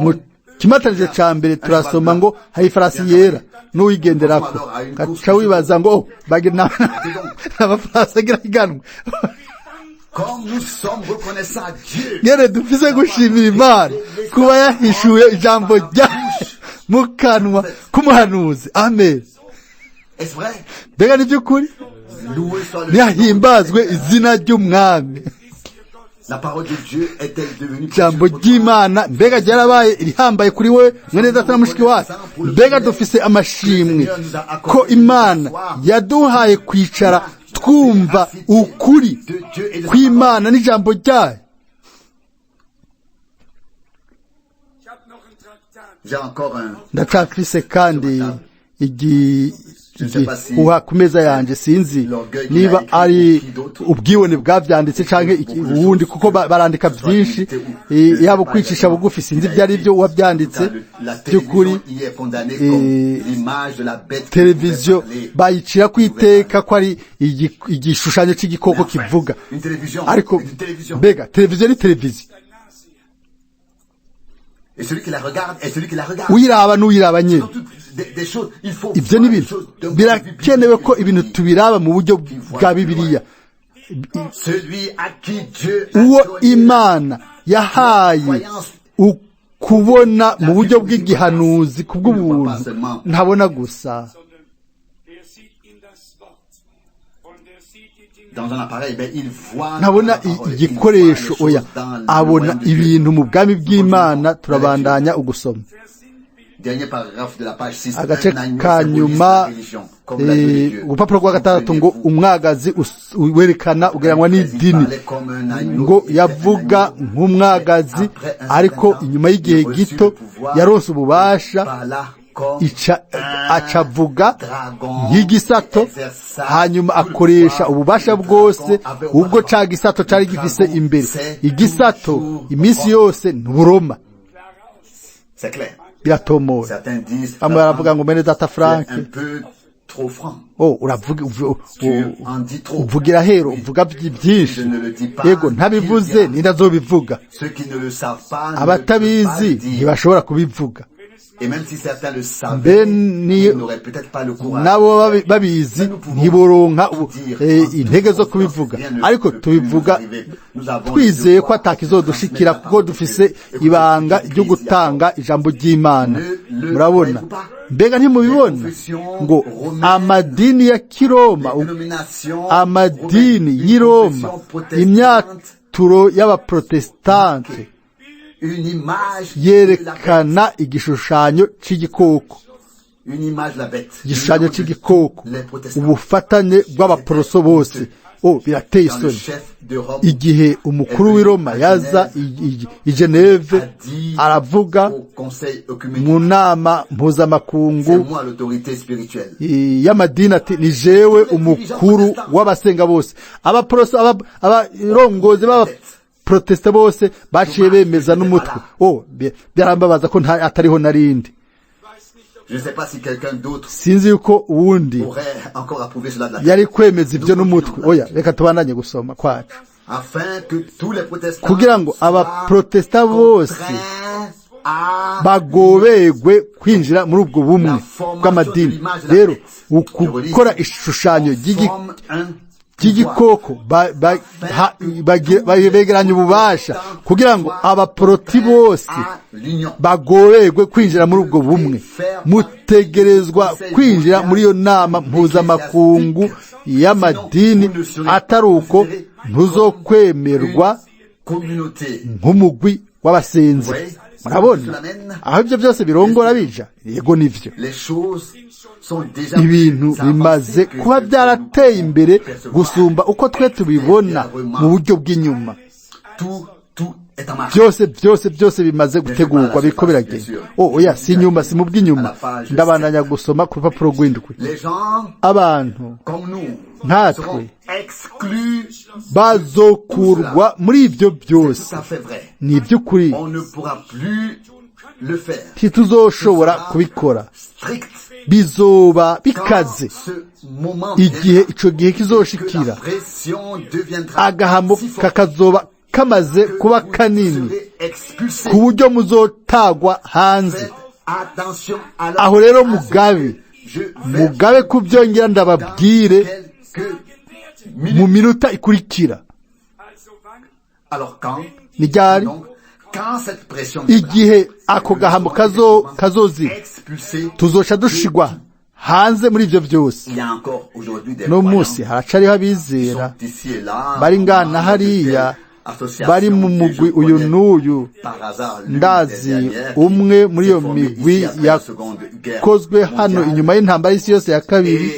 Mu kimatanije ca mbere turasoma ngo hari ifarasi yera n'uyigenderako, gaca wibaza ngo bagira n'amafarasi agira higanwe. Ngene dufise gushimira Imana kuba yahishuye ijambo ryayo mu kanwa k'umuhanuzi. Amen. Mbega ni by'ukuri, nihahimbazwe izina ry'Umwami. Ijambo ry'Imana mbega ryarabaye irihambaye kuri we mwene data na mushiki wacu. Mbega dufise amashimwe ko Imana yaduhaye kwicara twumva ukuri kw'Imana n'ijambo ryayo. Ndacafise kandi igihuha ku meza yanje, sinzi niba ari ubwibone bwavyanditse canke uwundi, kuko barandika byinshi, yaba ukwicisha bugufi, sinzi ibyo ari byo uwavyanditse. By'ukuri televiziyo bayicira kwiteka ko ari igishushanyo c'igikoko kivuga, ariko mbega televiziyo ni televiziyo, uyiraba n'uyiraba nyine. Ibyo ni ibintu birakenewe ko ibintu tubiraba mu buryo bwa Bibiliya. Uwo Imana yahaye ukubona mu buryo bw'igihanuzi kubw'ubuntu, ntabona gusa ntabona igikoresho, oya, abona ibintu mu bwami bw'Imana. Turabandanya ugusoma agace ka nyuma, urupapuro rwa 6, ngo umwagazi werekana ugereranywa n'idini. Ngo yavuga nk'umwagazi, ariko inyuma y'igihe gito yaronse ububasha, acavuga nk'igisato, hanyuma akoresha ububasha bwose ubwo ca gisato cari gifise imbere. Igisato iminsi yose n'Uburoma. Biratomora. Bamwe baravuga ngo mene data Frank, oh, uravuga uvugira hero, uvuga byinshi. Yego, ntabivuze nindazobivuga. Abatabizi ntibashobora kubivuga. Mbe nabo babizi ntiboronka intege zo kubivuga, ariko tubivuga twizeye ko atakizodushikira, kuko dufise ibanga ryo gutanga ijambo ry'Imana. Murabona, mbega ntimubibona ngo amadini ya Kiroma, amadini y'i Roma, imyaturo y'abaprotestante yerekana igishushanyo c'igikoko, igishushanyo c'igikoko, ubufatanye bw'abaporoso bose. Oh, birateye isoni. Igihe umukuru w'i Roma yaza i Geneve, aravuga mu nama mpuzamakungu y'amadini ati ni jewe umukuru w'abasenga bose. Abaporoso, abarongozi b'aba proteste bose baciye bemeza n'umutwe. Oh, byarambabaza ko atariho narindi. Sinzi yuko uwundi yari kwemeza ibyo n'umutwe. Oya, reka tubandanye gusoma kwacu, kugira ngo abaprotesta bose bagobegwe kwinjira muri ubwo bumwe bw'amadini. Rero ukukora ishushanyo ry'igikoko begeranya ububasha kugira ngo abaporoti bose bagorerwe kwinjira muri ubwo bumwe. Mutegerezwa kwinjira muri iyo nama mpuzamakungu y'amadini, atari uko ntuzokwemerwa nk'umugwi w'abasenzi. Murabona aho ibyo byose birongora bija? Yego, nivyo. Ibintu bimaze kuba byarateye imbere gusumba uko twe tubibona mu buryo bw'inyuma. Byose byose byose bimaze gutegurwa, biriko biragenda. Oya, si inyuma, si mu bw'inyuma. Ndabandanya gusoma ku rupapuro rw'indwi. Abantu nkatwe bazokurwa muri ibyo byose. Ni iby'ukuri, ntituzoshobora kubikora, bizoba bikaze igihe ico gihe kizoshikira, agahamo kakazoba kamaze kuba kanini ku buryo muzotagwa hanze. Aho rero mugabe kubyongera ndababwire mu minota ikurikira. Ni ryari? Igihe ako gahamo kazozira, tuzoca dushigwa hanze muri ibyo byose. No munsi haracariho abizera bari ngana hariya, bari mu mugwi uyu n'uyu. Ndazi umwe muri iyo migwi yakozwe hano inyuma y'intambara y'isi yose ya kabiri.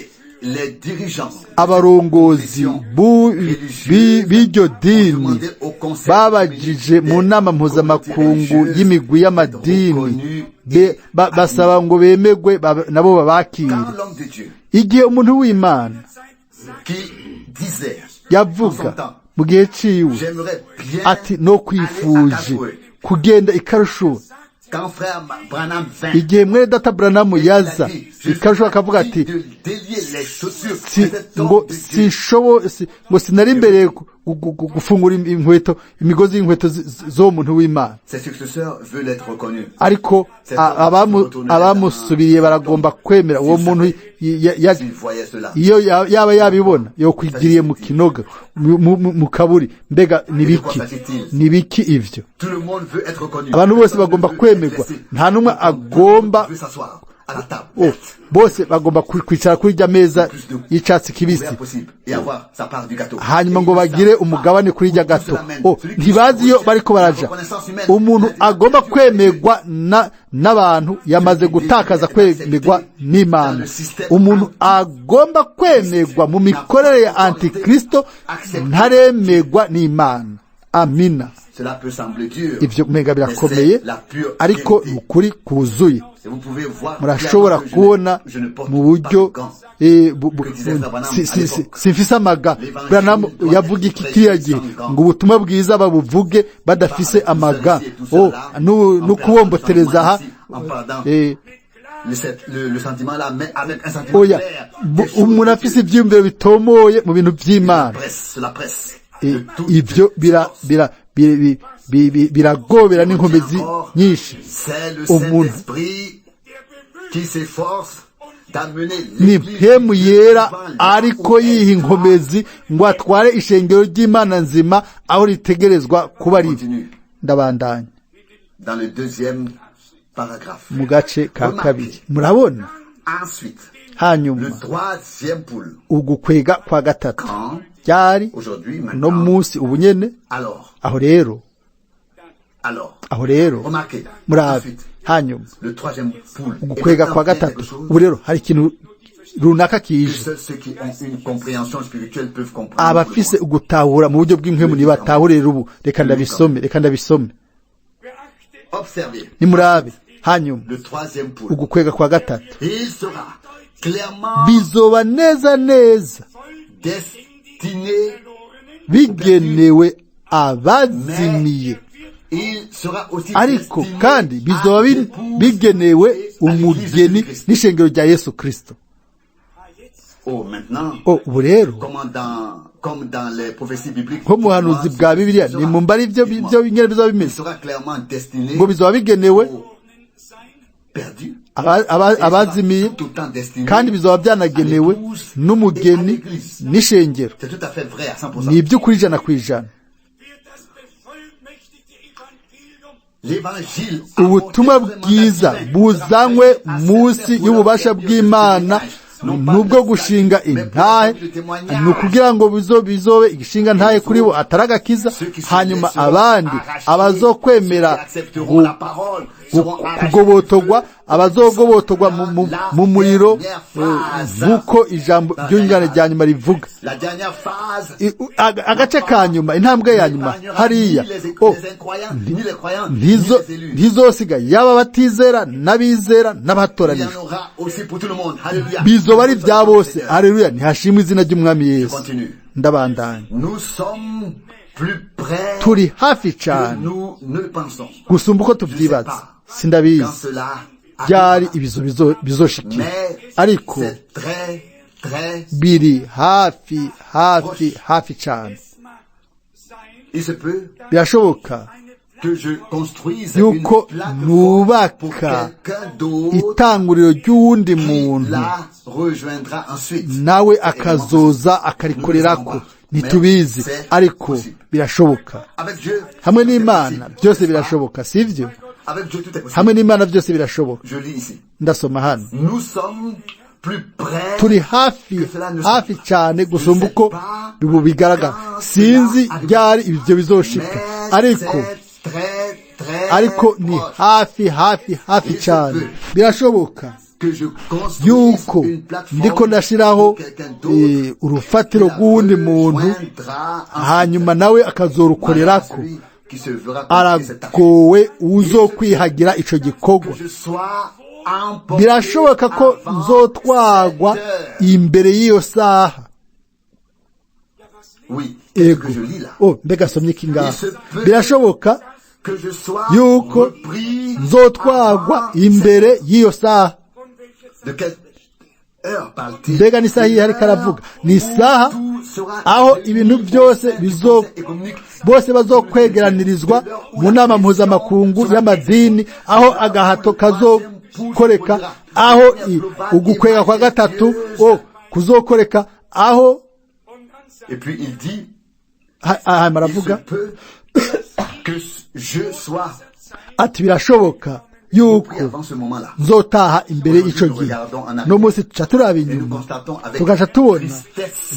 Abarongozi b'iryo dini babajije mu nama mpuzamakungu y'imigwi y'amadini, basaba ngo bemegwe nabo babakire. Igihe umuntu w'Imana yavuga mu gihe ciwe ati no kwifuje kugenda ikarushuwa, igihe mwene data Branham yaza ikarushuwa akavuga ati ngo ngo sinari imbere gufungura inkweto, imigozi y'inkweto z'uwo muntu w'Imana. Ariko abamusubiriye baragomba kwemera uwo muntu. Iyo yaba yabibona yokwigiriye mu kinoga, mu kaburi. Mbega nibiki nibiki ivyo? Abantu bose bagomba kwemerwa, nta numwe agomba. Bose bagomba kwicara kuri rya meza y'icatsi kibisi, hanyuma ngo bagire umugabane kuri rya gato. Ntibazi iyo bariko baraja. Umuntu agomba kwemerwa n'abantu yamaze gutakaza kwemerwa n'Imana. Umuntu agomba kwemerwa mu mikorere ya Antikristo ntaremerwa n'Imana. Amina. Ivyo mega birakomeye, ariko ni ukuri kuzuye. Murashobora kubona mu buryo simfise amaga. Branham yavuga iki kiriya gihe ngo ubutumwa bwiza babuvuge badafise amaga, no kubombotereza aha. Oya, umuntu afise ivyiyumviro bitomoye mu bintu vy'Imana, ivyo biragobera n'inkomezi nyinshi. Umuntu ni mpemu yera ariko yiha inkomezi ngo atware ishengero ry'Imana nzima aho ritegerezwa kuba riri. Ndabandanya mu gace ka kabiri. Murabona hanyuma ugukwega kwa gatatu ryari no munsi ubunyene. Aho rero murabe hanyuma ugukwega kwa gatatu. Ubu rero hari ikintu runaka kije. Abafise ugutahura mu buryo bw'impwemu nibatahurira ubu. Reka ndabisome. Nimurabe hanyuma ugukwega kwa gatatu bizoba neza neza bigenewe abazimiye, ariko kandi bizoba bigenewe umugeni n'ishengero rya Yesu Kristo. Ubu rero nko mu buhanuzi bwa Bibiliya ni mu mbari ibyo ingene bizoba bimeze, ngo bizoba bigenewe Abazimiye, kandi bizoba byanagenewe n'umugeni n'ishengero. Ni iby'ukuri 100%. Ubutumwa bwiza buzanywe munsi y'ububasha bw'Imana nubwo gushinga intahe, ni ukugira ngo bizobe igishinga ntahe kuri bo ataragakiza. Hanyuma abandi abazokwemera kugobotogwa, abazogobotogwa mu muriro, nk'uko ijambo ry'ingane rya nyuma rivuga. Agace ka nyuma, intambwe ya nyuma hariya, ntizosiga yaba batizera n'abizera n'abatoranijwe, bizoba ari bya bose. Haleluya, ntihashimwe izina ry'Umwami Yesu. Ndabandanya, turi hafi cyane gusumba uko tubyibaza. Sindabizi byari ibizo bizoshikira, ariko biri hafi hafi hafi cyane. Birashoboka yuko nubaka itanguriro ry'uwundi muntu, nawe akazoza akarikorerako. Ntitubizi, ariko birashoboka. Hamwe n'Imana byose birashoboka, sivyo? Hamwe n'Imana byose birashoboka. Ndasoma hano, turi hafi hafi cyane gusumba uko bigaragara. Sinzi ryari ibyo bizoshika, ariko ni hafi hafi hafi cyane. Birashoboka yuko ndiko ndashiraho urufatiro rw'uwundi muntu, hanyuma nawe akazorukorerako. Aragowe uzokwihagira ico gikorwa. Birashoboka ko nzotwagwa imbere y'iyo saha. Ego, mbega somye iki ngaha. Birashoboka yuko nzotwagwa imbere y'iyo saha. Mbega ni isaha ariko aravuga, ni isaha aho ibintu byose bose bazokwegeranirizwa mu nama mpuzamakungu y'amadini, aho agahato kazokoreka, aho ugukwega kwa gatatu kuzokoreka, aho aravuga ati birashoboka yuko nzotaha imbere y'ico gihe. No munsi tuca turaba inyuma tugaca tubona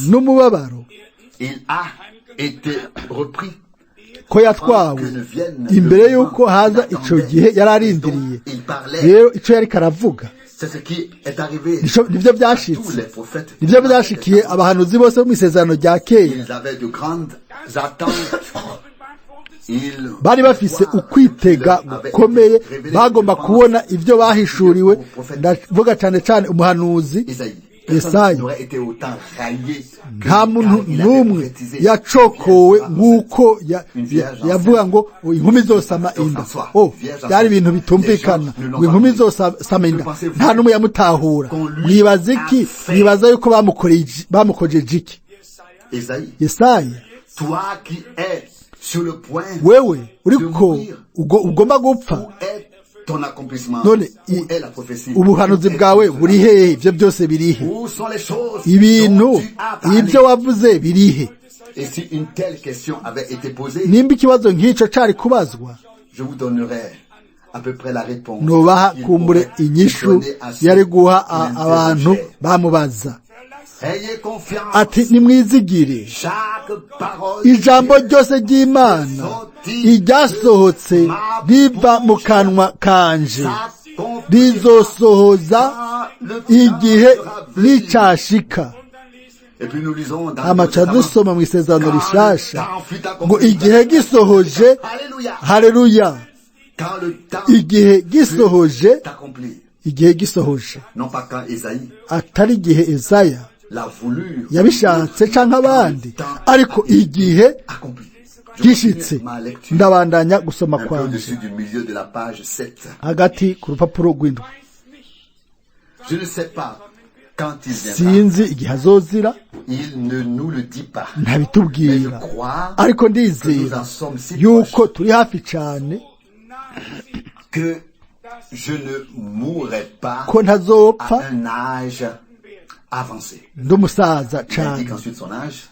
n'umubabaro ko yatwawe imbere yuko haza ico gihe yararindiriye. Rero ico yari karavuga nivyo byashitse, nivyo byashikiye abahanuzi bose bo mu isezerano rya kera. Bari bafise ukwitega gukomeye, bagomba kubona ibyo bahishuriwe. Ndavuga cyane cyane umuhanuzi Yesaya. Nta muntu n'umwe yacokowe nk'uko yavuga ngo inkumi zosama inda. Byari ibintu bitumvikana ngo inkumi zosama inda, nta n'umwe yamutahura. Mwibaza iki? Mwibaza yuko bamukojeje iki? Yesaya, wewe uriko ugomba gupfa, none ubuhanuzi bwawe buri hehe? Ibyo byose birihe? Ibintu ibyo wavuze birihe? Nimba ikibazo nk'ico cari kubazwa, nubaha kumbure inyishu yari guha abantu bamubaza. Ati nimwizigire ijambo ryose ry'Imana iryasohotse riva mu kanwa kanje, rizosohoza igihe nicashika. Amaca dusoma mu isezerano rishasha ngo igihe gisohoje, haleluya, igihe gisohoje, igihe gisohoje, atari igihe Esaya yabishatse canke abandi, ariko igihe gishitse. Ndabandanya gusoma kwanje hagati ku rupapuro rw'indwi. Sinzi igihe azozira, ntabitubwira, ariko ndizera yuko turi hafi cyane, Je ne mourrai pas ko ntazopfa à un âge avancé. Ndi umusaza Il cane. indique ensuite son âge.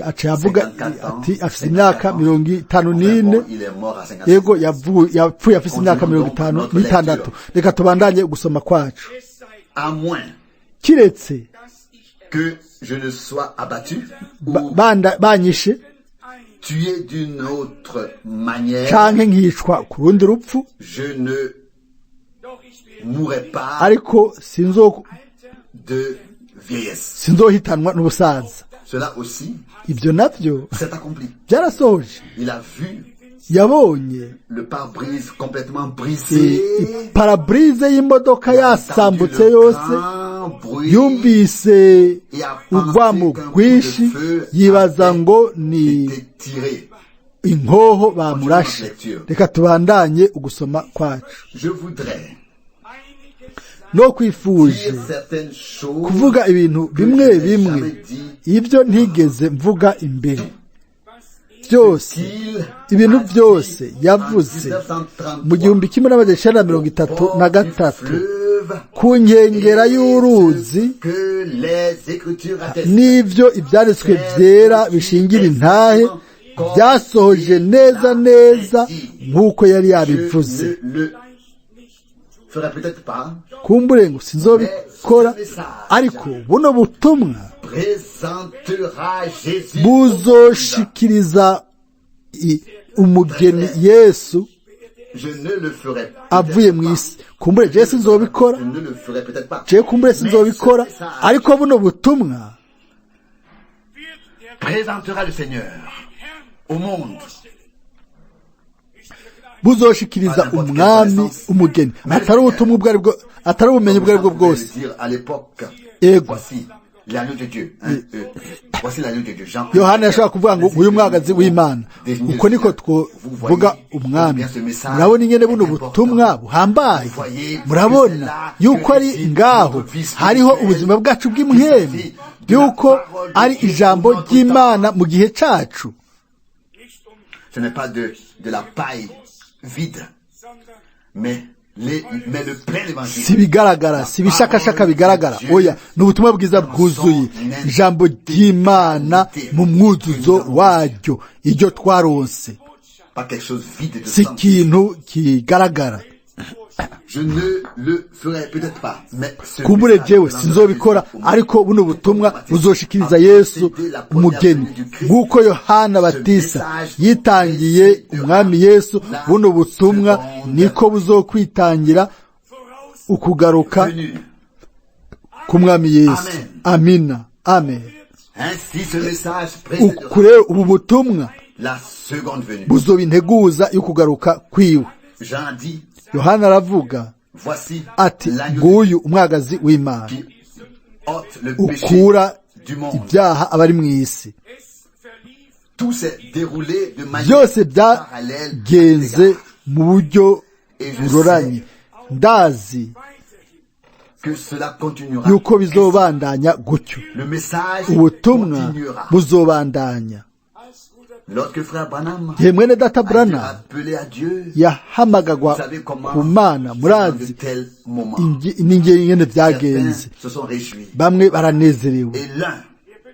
Aca avuga 54 ans. ati afise imyaka mirongo itanu Enfin, n'ine. bon, il est mort à 56. Yego, yapfuye afise imyaka 56. Reka tubandanye gusoma kwacu. Es sei, À moins Kiretse dass ich que je ne sois abattu ou banyishe ein tué d'une autre manière, canke nkicwa ku rundi rupfu, je ne doch ich werde mourrai pas ariko alter de vieillesse. sinzohitanwa n'ubusaza. Cela aussi Ibyo navyo s'est accompli. byarasohoje. Il a vu Yabonye le pare-brise complètement brisé. Parabrise y'imodoka Il a entendu yasambutse le yose, grand bruit yumvise et a pensé urwamo qu'un coup de rwinshi, feu yibaza avait ngo ni été tiré. inkoho bamurashe. Reka tubandanye ugusoma kwacu. Je voudrais einiges No kwifuje dire certaines choses kuvuga ibintu que bimwe je n'ai bimwe jamais dit ibyo ntigeze mvuga imbere was er byose, qu'il ibintu a dit byose en yavuze 1933 mu 1933 au bord du fleuve ku nkengera y'uruzi, et ce que les Écritures attestent. n'ibyo ibyanditswe byera bishingira intahe byasohoje neza neza nk'uko yari Je yabivuze. ne le ferai peut-être pas, Kumbure ngo sinzobikora, ariko buno butumwa présentera Jésus buzoshikiriza umugeni Yesu Je ne le ferai peut-être avuye mu pas. isi. Kumbure jewe sinzobikora, Je ne le ferai peut-être pas. jewe kumbure sinzobikora, ariko buno butumwa wird der Présentera le Seigneur Herrn au monde. vorstellen. Ist dir klar? buzoshikiriza umwami umugeni, atari ubutumwa ubwo aribwo, atari ubumenyi ubwo aribwo Comme ça, on pouvait bwose. le dire à l'époque. Ego. Voici l'agneau de Dieu. Hein, voici l'agneau de Dieu. Jean Yohana yashobora kuvuga ngo uyu mwagazi w'Imana. Uko niko twovuga umwami. Murabona ingene buno butumwa buhambaye. Murabona yuko ari ngaho hariho ubuzima bwacu bw'impwemu, yuko ari ijambo ry'Imana mu gihe cacu. Nicht Ce n'est pas de la paille vide, sondern mais le plein évangile. Si bigaragara, si ibishakashaka bigaragara, oya, ni ubutumwa bwiza bwuzuye ijambo ry'Imana mu mwuzuzo waryo, iryo twaronse. Pas quelque chose vide de Si sens. ikintu kigaragara. Je ne le ferai peut-être pas, mais ce Kumbure message jewe présentera sinzobikora, Jésus au monde. ariko buno butumwa buzoshikiriza Yesu umugeni, nk'uko Yohana Batista yitangiye umwami Yesu. Buno butumwa niko buzokwitangira voraus ukugaruka Venu. k'umwami Yesu. Amina, amen. Ainsi, ce message précédera Uku rero ubu butumwa la seconde venue. buzoba integuza yo kugaruka kwiwe. Jean dit, Yohana aravuga voici ati l'agneau de Dieu nguyu umwagazi w'Imana qui ôte le péché ukura du monde. ibyaha abari mu isi. es verlief Tout s'est déroulé de manière Byose parallèle à cet byagenze égard. mu buryo buroranye. Ndazi weiterhin Que cela continuera. yuko bizobandanya gutyo. Le message Ubutumwa continuera. buzobandanya. als Bruder Lorsque frère Branham Igihe mwene data a été Branham appelé à Dieu, yahamagagwa vous savez comment ku Mana, c'est dans de murazi tels moments. n'ingene ingene byagenze. Certains se sont réjouis. Bamwe baranezerewe. Et l'un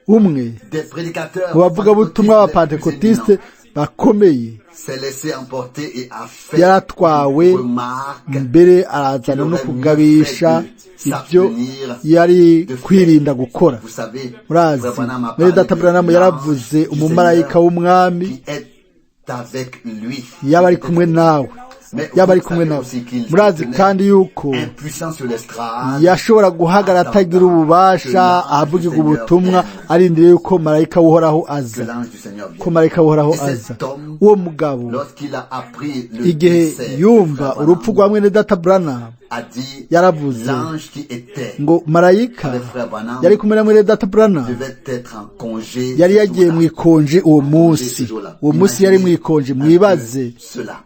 Umwe des prédicateurs mu bavugabutumwa pentecôtistes les plus b'abapantekotiste éminents bakomeye s'est laissé emporter et a fait yaratwawe une remarque mbere arazana no kugabisha ibyo yari kwirinda gukora. Vous savez, Murazi, Frère Branham a mwene parlé data de Branham l'ange yaravuze du umumarayika Seigneur w'umwami qui est avec lui. yaba ari kumwe nawe, Mais yaba ari vous kumwe savez nawe. aussi qu'il Murazi se tenait kandi yuko impuissant sur l'estrade yashobora guhagarara atagira ububasha ahavugirwa ubutumwa, arindiriye yuko marayika w'Uhoraho que aza, l'ange du Seigneur ko vienne. marayika w'Uhoraho Et aza. cet homme, Uwo mugabo lorsqu'il a appris le igihe décès de yumva Frère urupfu Branham, rwa mwene data Branham, a dit yaravuze l'ange qui était ngo marayika avec Frère Branham yari kumwe na mwene data Branham devait être en congé yari ce yagiye jour-là. mu ikonje uwo munsi. Uwo munsi yari mu ikonje. Mwibaze,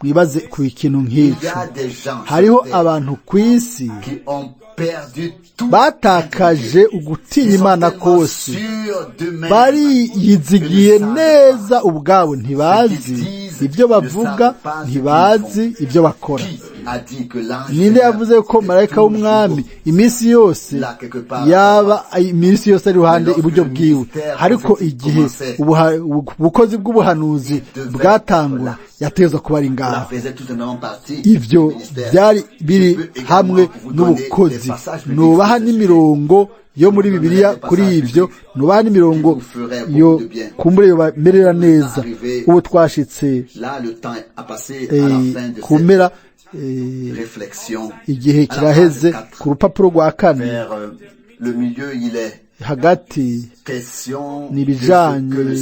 mwibaze ku ikintu Il nk'icyo. y a des gens Hariho sur terre abantu ku isi qui ont perdu tout batakaje ugutinya Ils sont Imana tellement kose, sûrs d'eux-mêmes bariyizigiye neza ubwabo, ntibazi Ce qu'ils disent Ibyo bavuga ntibazi ibyo bakora. Ninde yavuze ko marayika w'umwami iminsi yose yaba iminsi yose ari iruhande iburyo bwiwe? Ariko igihe ubukozi bw'ubuhanuzi bwatangura, yatezwa kuba ari ngaho. Ibyo byari biri hamwe n'ubukozi. Nubaha n'imirongo yo muri Bibiliya kuri ibyo, nubaha n'imirongo yo kumbure yo bamerera neza. Ubu twashitse kumera, igihe kiraheze. Ku rupapuro rwa kane hagati ni ibijanye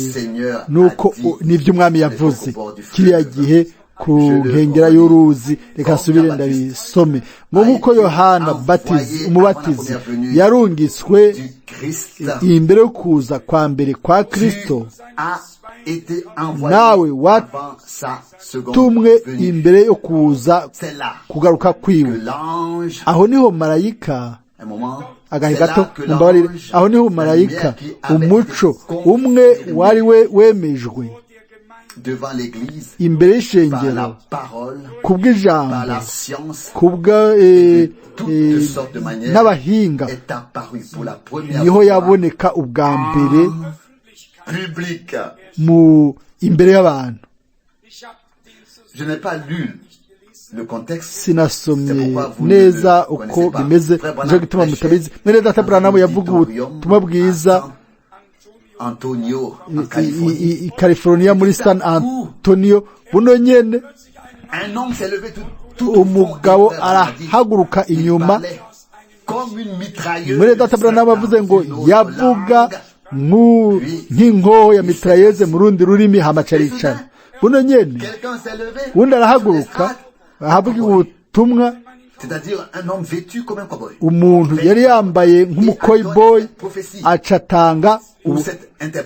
nuko n'ivy'umwami yavuze kiriya gihe ku nkengera y'uruzi. Reka nsubire ndabisome. Ngo nk'uko Yohana Umubatizi yarungiswe imbere yo kuza kwa mbere kwa Kristo, nawe watumwe imbere yo kuza kugaruka kwiwe. Aho niho marayika, agahe gato mumbabarire, aho niho marayika umuco umwe wari we wemejwe imbere y'ishengero kubw'ijambo, kubwa n'abahinga, niho yaboneka ubwa mbere mu imbere y'abantu. Sinasomye neza uko bimeze, nico gituma mutabizi. Mwene data Branham yavuga ubutumwa bwiza i California muri San Antonio buno nyene, umugabo arahaguruka inyuma. Mwene data Branham avuze ngo yavuga nk'inkoho ya mitrayeze mu rundi rurimi, hamacaricana buno nyene. Wundi arahaguruka ahavuga ubutumwa, umuntu yari yambaye nk'umukoyiboyi, acatanga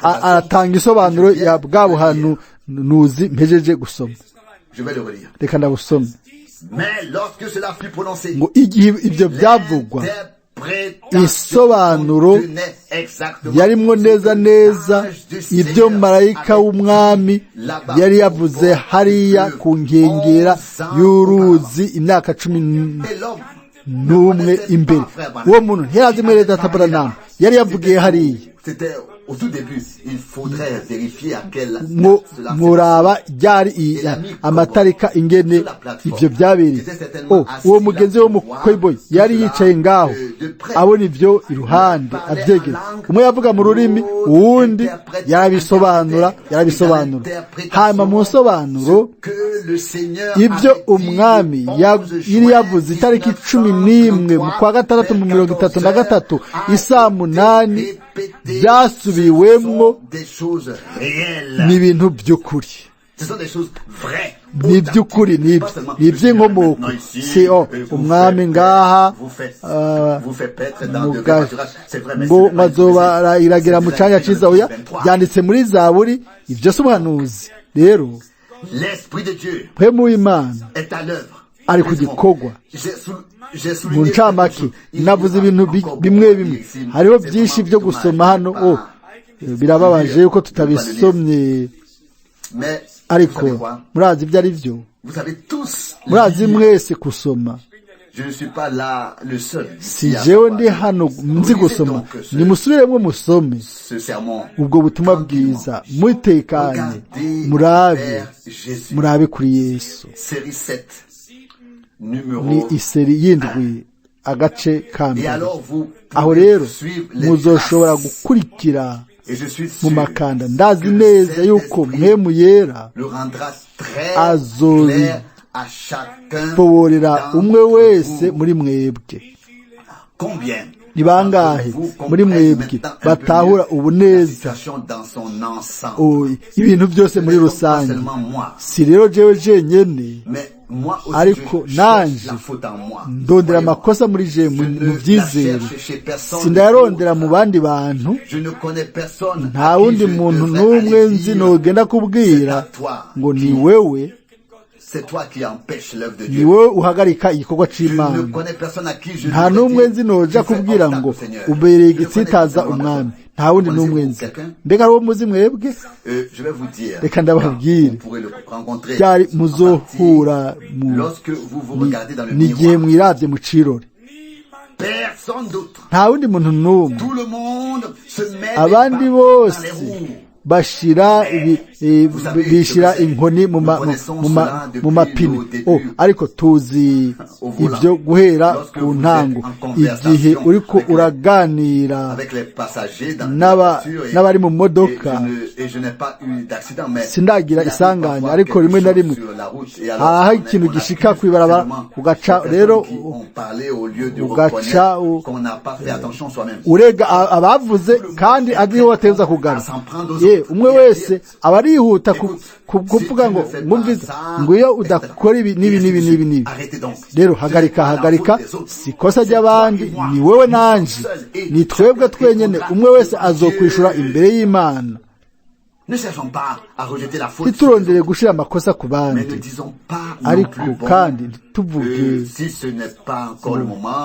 aratanga isobanuro ya bwa buhanuzi mpejeje gusoma. Reka ndabusome. Ngo igihe ibyo byavugwa, isobanuro yarimwo neza neza ibyo marayika w'umwami yari yavuze hariya ku nkengera y'uruzi imyaka 11 imbere. Uwo muntu ntiyarazi mwene data Branham yari yavugiye hariya. Muraba ryari amatarika ingene ivyo byabereye. Uwo mugenzi wo mukoyiboyi yari yicaye ngaho abona ivyo iruhande avyegera. Umwe yavuga mu rurimi, uwundi yarabisobanura. Hanyuma mu nsobanuro ibyo umwami yari yavuze itariki 11 mu kwa gatandatu mu 33 isaa 8 byasubiwemwo. Ni ibintu by'ukuri, ni iby'ukuri, ni iby'inkomoko. Si umwami ngaha ngo nkazoba iragira mu canya ciza, oya, byanditse muri Zaburi, ibyo si ubuhanuzi. Rero mpwemu w'Imana ari ku gikorwa. Mu ncamake navuze ibintu bimwe bimwe, hariho byinshi byo gusoma hano. Birababaje yuko tutabisomye, ariko murazi ibyo ari byo, murazi mwese gusoma. Si jewe ndi hano nzi gusoma, nimusubiremwo musome ubwo butumwa bwiza mutekanye, murabe kuri Yesu. Ni iseri y'indwi agace ka mbere. Aho rero muzoshobora gukurikira mu makanda. Ndazi neza yuko mpwemu yera azobifoborera umwe wese muri mwebwe. Ni bangahe muri mwebwe batahura ubu neza ibintu byose muri rusange? Si rero jewe jenyene, ariko nanje ndondera amakosa muri je mu byizere, sindayarondera mu bandi bantu. Nta wundi muntu n'umwe nzi nogenda kubwira ngo ni wewe, ni wowe uhagarika igikorwa c'Imana. Nta n'umwe nzi noja kubwira ngo ubereye igitsitaza umwami. Nta wundi n'umwe nzi. Mbega ari uwo muzi mwebwe? Reka ndababwire, byari muzohura n'igihe mwiravye mu cirore. Nta wundi muntu n'umwe. Abandi bose bashira bishira inkoni mu mapine. Ariko tuzi ibyo guhera ku ntango, igihe uriko uraganira n'abari mu modoka. Sindagira isanganya, ariko rimwe na rimwe haraho ikintu gishika kw'ibarabara, ugaca rero ugaca urega abavuze kandi ariho bateza kugana. Umwe wese aba arihuta kuvuga ngo mwumvize ngo iyo udakora ibi n'ibi n'ibi n'ibi n'ibi. Rero hagarika, hagarika, si ikosa ry'abandi, ni wowe nanje, ni twebwe twenyene. Umwe wese azokwishura imbere y'Imana. Ntiturondere gushira amakosa ku bandi, ariko kandi ntituvuge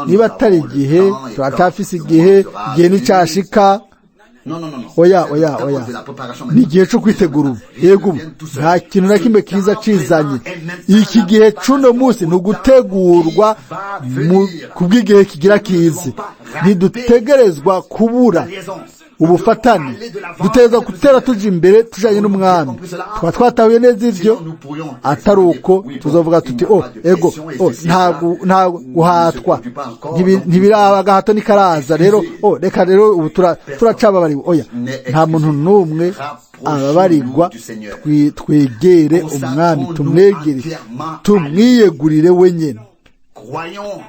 niba atari igihe, turacyafise igihe, igihe nticyashika. Oya, oya, oya, ni igihe cyo kwitegura ubu. Yego, ubu nta kintu na kimwe kiza cizanye. Iki gihe c'uno munsi ni ugutegurwa kubw'igihe kigira kize. Ntidutegerezwa kubura ubufatane, dutegerezwa gutera tuja imbere tujanye n'umwami. Tukaba twatahuye neza ivyo, atari uko tuzovuga tuti o ego, o nta guhatwa, ntibiraba, agahato ntikaraza. Rero o reka rero ubu turacababariwe. Oya, nta muntu n'umwe ababarirwa. Twegere umwami, tumwegere, tumwiyegurire wenyene,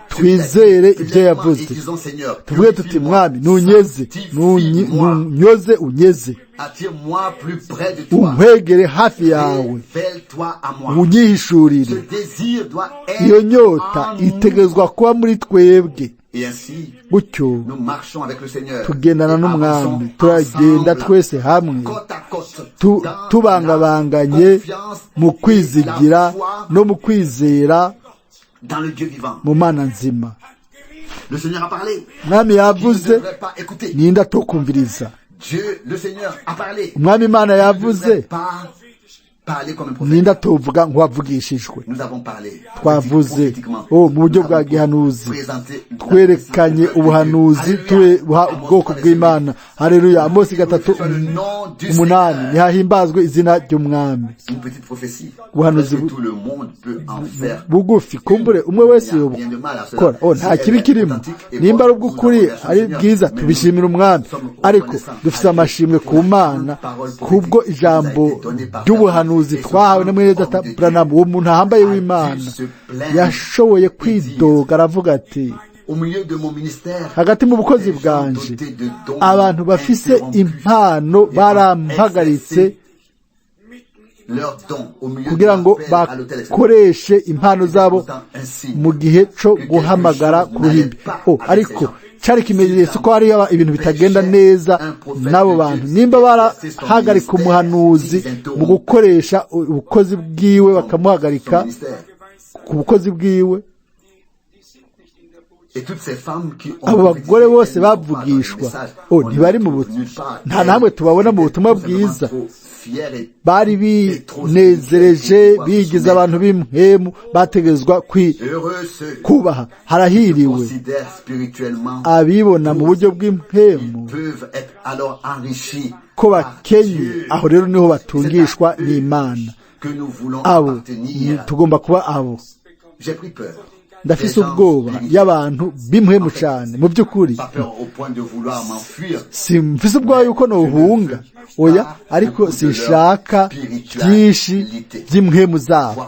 twizere ibyo yavuze, tuvuge tuti mwami nunyeze, nunyoze, unyeze, unkwegere hafi yawe, unyihishurire. Iyo nyota itegerezwa kuba muri twebwe. Gutyo tugendana n'umwami, turagenda twese hamwe tubangabanganye mu kwizigira no mu kwizera mu Mana nzima. Umwami yavuze, ninde atokumviriza? Umwami Imana yavuze, ninde atovuga nk'uwavugishijwe? Twavuze mu buryo bwa gihanuzi, twerekanye ubuhanuzi, tubuha ubwoko bw'Imana. Haleluya. Amosi 3:8, nihahimbazwe izina ry'umwami. Ubuhanuzi bugufi, kumbure umwe wese yobukora. Nta kibi kirimo, nimba ari ubw'ukuri ari bwiza, tubishimira umwami. Ariko dufise amashimwe ku Mana kubwo ijambo ry'ubuhanuzi twahawe na mwene data Branham. Uwo muntu ahambaye w'Imana yashoboye kwidoga aravuga ati hagati mu bukozi bwanje abantu bafise impano barampagaritse kugira ngo bakoreshe impano zabo mu gihe co guhamagara ku ruhimbi. Ariko cari ikimenyetso ko hariho ibintu bitagenda neza n'abo bantu. Nimba barahagarika umuhanuzi mu gukoresha ubukozi bwiwe, bakamuhagarika ku bukozi bwiwe, abo bagore bose bavugishwa ntibari mu nta namwe tubabona mu butumwa bwiza. Bari binezereje, bigize abantu b'impwemu, bategezwa kubaha. Harahiriwe abibona mu buryo bw'impwemu ko bakenye, aho rero niho batungishwa n'Imana. Abo tugomba kuba abo. Ndafise ubwoba y'abantu b'impwemu cyane. Mu by'ukuri simfise ubwoba yuko nohunga, oya, ariko sinshaka byinshi by'impwemu zabo.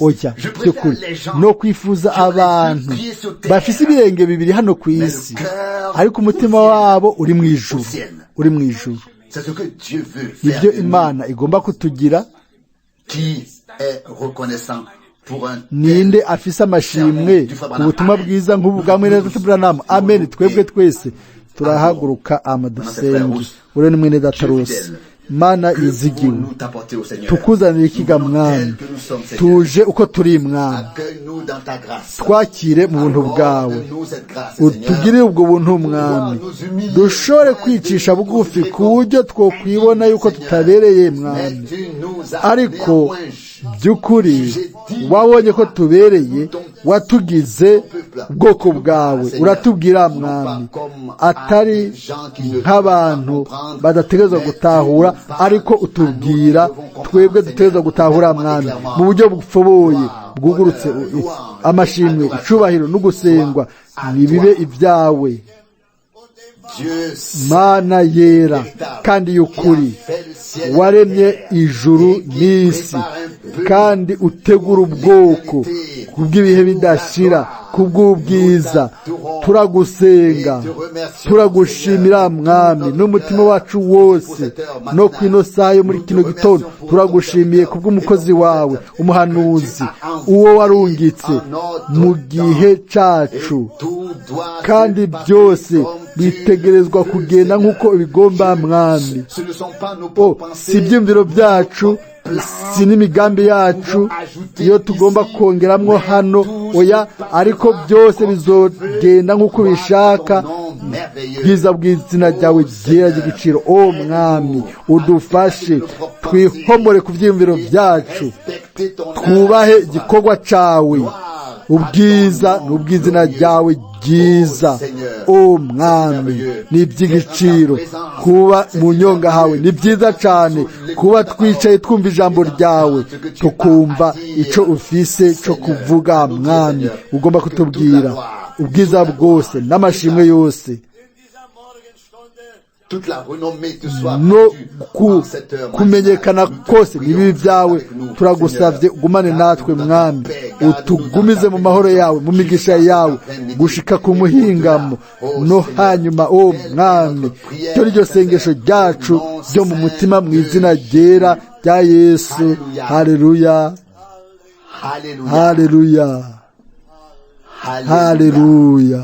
Oya, by'ukuri no kwifuza abantu bafise ibirenge bibiri hano ku isi, ariko umutima wabo uri mu ijuru, uri mu ijuru. Nibyo Imana igomba kutugira. Ninde afise amashimwe ubutumwa bwiza nk'ubu bwa mwene data Branham? Amen. Twebwe twese turahaguruka amadusenge. Ure ni mwene data Rose. Mana Que yizigiwe, pouvons-nous t'apporter au Seigneur? tukuzanira ikiga Nous venons mwami, tels que nous sommes, Seigneur. tuje uko turi mwami, Accueille-nous dans ta grâce. twakire mu buntu bwawe, Accorde-nous cette grâce, Seigneur. utugirire ubwo buntu mwami, dushobore kwicisha bugufi ku buryo twokwibona yuko tutabereye mwami, Mais tu nous as ariko néanmoins by'ukuri wabonye ko tubereye, watugize ubwoko bwawe, uratubwira mwami, atari nk'abantu badategerezwa gutahura, ariko utubwira twebwe dutegerezwa gutahura mwami, mu buryo bufoboye bwugurutse. Amashimwe, icubahiro n'ugusengwa nibibe ibyawe, Dieu Mana yera kandi y'ukuri, waremye ijuru n'isi, kandi utegura ubwoko kubw'ibihe bidashira, kubw'ubwiza. Turagusenga, turagushimira mwami n'umutima wacu wose, no ku ino saha yo muri kino gitondo turagushimiye kubw'umukozi wawe umuhanuzi, uwo warungitse mu gihe cacu, tout doit kandi se passer byose comme tu bitegerezwa veux, kugenda Seigneur. nk'uko bigomba mwami. Ce ne sont pas nos O propres pensées, si ibyiyumviro byacu, si n'imigambi yacu iyo tugomba kongeramwo hano, oya, ariko byose bizogenda nk'uko ubishaka, bwiza bw'izina ryawe ryera ry'igiciro. O mwami, udufashe twihomore ku byiyumviro byacu, respecter ton twubahe œuvre. igikorwa cawe, ubwiza n'ubw'izina ryawe ryiza. O mwami, ni iby'igiciro kuba mu nyonga hawe, ni byiza cyane kuba twicaye twumva ijambo ryawe, tukumva ico ufise co kuvuga mwami, ugomba kutubwira. Ubwiza bwose n'amashimwe yose In dieser Morgenstunde Toute la renommée te soit no rendue en cette heure kumenyekana matinale. Nous te kose prions, n'ibibi byawe, avec nous, turagusavye Seigneur. ugumane natwe Garde-nous dans ta mwami, paix, garde-nous dans utugumize ta mu mahoro yawe, mu migisha jusqu'à yawe, la fin midi. gushika ku muhingamo Oh, no Seigneur, hanyuma. O telle est mwami, notre prière, cyo ryo sengesho ryacu Au nom ryo mu mutima, mu saint izina de ryera rya Yesu. Haleluya, Alléluia. haleluya, Alléluia. haleluya.